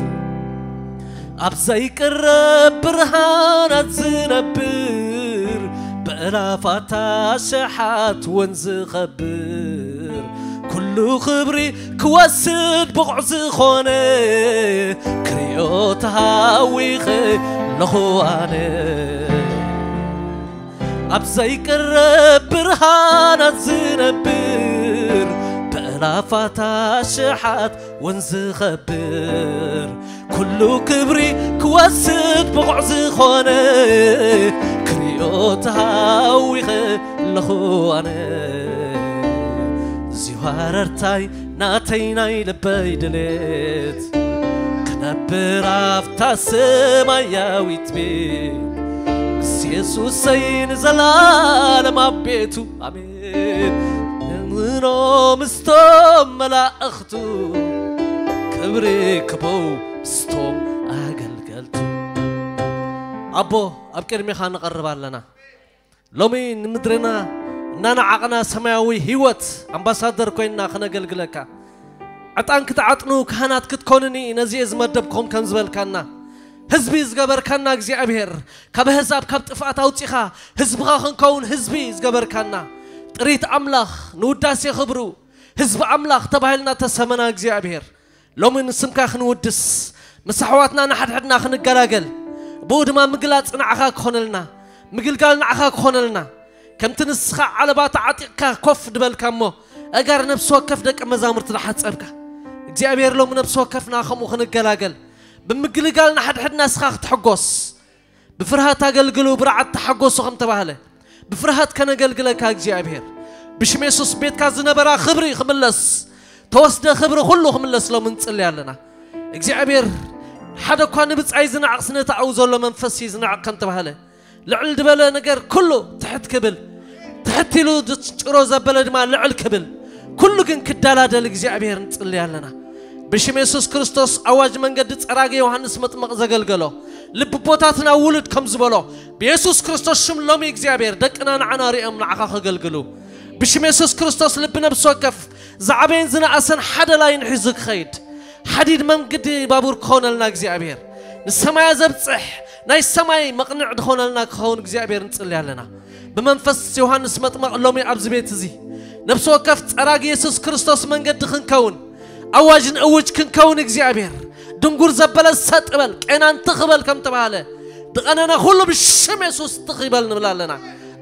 ኣብ ዘይቅረብ ብርሃናት ዝነብር ብእላፋት ኣሽሓት ወን ዝኸብር ኩሉ ክብሪ ክወስድ ብቑዕ ዝኾነ ክሪኦ ተሃዊኸ ኣለኹ ኣነ። ኣብ ዘይቅረብ ብርሃናት ዝነብር ብእላፋት ኣሽሓት ወን ዝኸብር ኩሉ ክብሪ ክወስድ ብቑዕ ዝኾነ ክሪኦ ተሃዊኸ ኣለኹ ኣነ። ዚዋረርታይ ናተይ ናይ ልበይ ድሌት ክነብር ኣብታ ሰማያዊት ቤት ምስ የሱሰይ ንዘላለም ኣብ ቤቱ ኣሜን። እምኖ ምስቶም መላእኽቱ ክብሪ ክበው ምስቶም ኣገልገልቱ ኣቦ ኣብ ቅድሚኻ ንቐርብ ኣለና። ሎሚ ንምድርና እናነዓቕና ሰማያዊ ህይወት ኣምባሳደር ኮይንና ክነገልግለካ ዕጣን ክትዓጥኑ ካህናት ክትኮኑኒ ነዚ እየ ዝመደብኩም ከም ዝበልካና ህዝቢ ዝገበርካና እግዚኣብሔር ካብ ኣህዛብ ካብ ጥፍኣት ኣውፂኻ ህዝብኻ ክንከውን ህዝቢ ዝገበርካና ጥሪት ኣምላኽ ንውዳሴ ክብሩ ህዝቢ ኣምላኽ ተባሂልና ተሰመና እግዚኣብሔር ሎሚ ንስምካ ክንውድስ ምስ ኣሕዋትና ንሓድሕድና ክንገላገል ብኡ ድማ ምግላፅ ንዓኻ ክኾነልና ምግልጋል ንዓኻ ክኾነልና ከምቲ ንስኻ ዓለባ ተዓጢቕካ ኮፍ ድበልካ እሞ ኣጋር ነብሲ ወከፍ ደቂ መዛሙርቲ ዝሓፀብካ እግዚኣብሔር ሎም ነብሲ ወከፍና ከምኡ ክንገላገል ብምግልጋል ንሓድሕድና ስኻ ክትሕጎስ ብፍርሃት ኣገልግሉ ብርዓት ተሓጎሱ ከም ተባህለ ብፍርሃት ከነገልግለካ እግዚኣብሔር ብሽም የሱስ ቤትካ ዝነበራ ክብሪ ክምለስ ተወስደ ክብሪ ኩሉ ክምለስ ሎም ንጽሊ ኣለና እግዚኣብሔር ሓደ እኳ ንብጻይ ዝነዕቕ ስነተኣው ዘሎ መንፈስ ዝነዕቕ ከም ተባህለ ልዕል ዝበለ ነገር ኩሉ ትሕት ክብል ትሕት ኢሉ ዝጭሮ ዘበለ ድማ ልዕል ክብል ኩሉ ግን ክዳላደል እግዚኣብሔር ንጽሊ ኣለና ብሽም የሱስ ክርስቶስ ኣዋጅ መንገዲ ጸራጊ ዮሃንስ መጥመቕ ዘገልገሎ ልቢ ቦታትና ውሉድ ከም ዝበሎ ብየሱስ ክርስቶስ ሽም ሎሚ እግዚኣብሔር ደቅና ንዓና ሪኦም ንዓኻ ከገልግሉ ብሽም የሱስ ክርስቶስ ልቢ ነብሲ ወከፍ ዝዓበየን ዝነኣሰን ሓደ ላይን ሒዙ ክኸይድ ሓዲድ መንግዲ ባቡር ክኾነልና እግዚኣብሔር ንሰማያ ዘብፅሕ ናይ ሰማይ መቕንዕ ዝኾነልና ክኸውን እግዚኣብሔር ንፅሊ ኣለና ብመንፈስ ዮሃንስ መጥመቕ ሎሚ ኣብዚ ቤት እዚ ነብሲ ወከፍ ጸራጊ የሱስ ክርስቶስ መንገዲ ክንከውን ኣዋጅ ንእውጅ ክንከውን እግዚኣብሔር ድንጉር ዘበለ ሰጥ በል ቄናን ትኽበል ከም ተባሃለ ድቐነነ ኩሉ ብሽም የሱስ ትኽበል ንብል ኣለና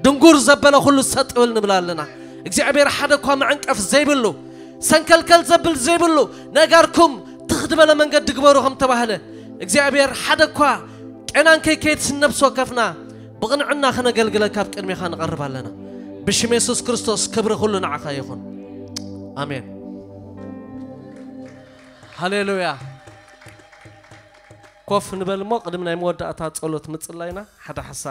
ድንጉር ዘበለ ኩሉ ሰጥ በል ንብል ኣለና እግዚኣብሔር ሓደ እኳ መዕንቀፍ ዘይብሉ ሰንከልከል ዘብል ዘይብሉ ነጋርኩም ትኽ ዝበለ መንገዲ ግበሩ ከም ተባህለ እግዚኣብሔር ሓደ እኳ ቄናን ከይከይድ ስነብሲ ወከፍና ብቕንዕና ክነገልግለካ ኣብ ቅድሜኻ ንቐርብ ኣለና ብሽም የሱስ ክርስቶስ ክብሪ ኩሉ ንዓኻ ይኹን ኣሜን ሃሌሉያ ኮፍ ንበል እሞ ቅድሚ ናይ መወዳእታ ጸሎት ምጽላይና ሓደ ሓሳብ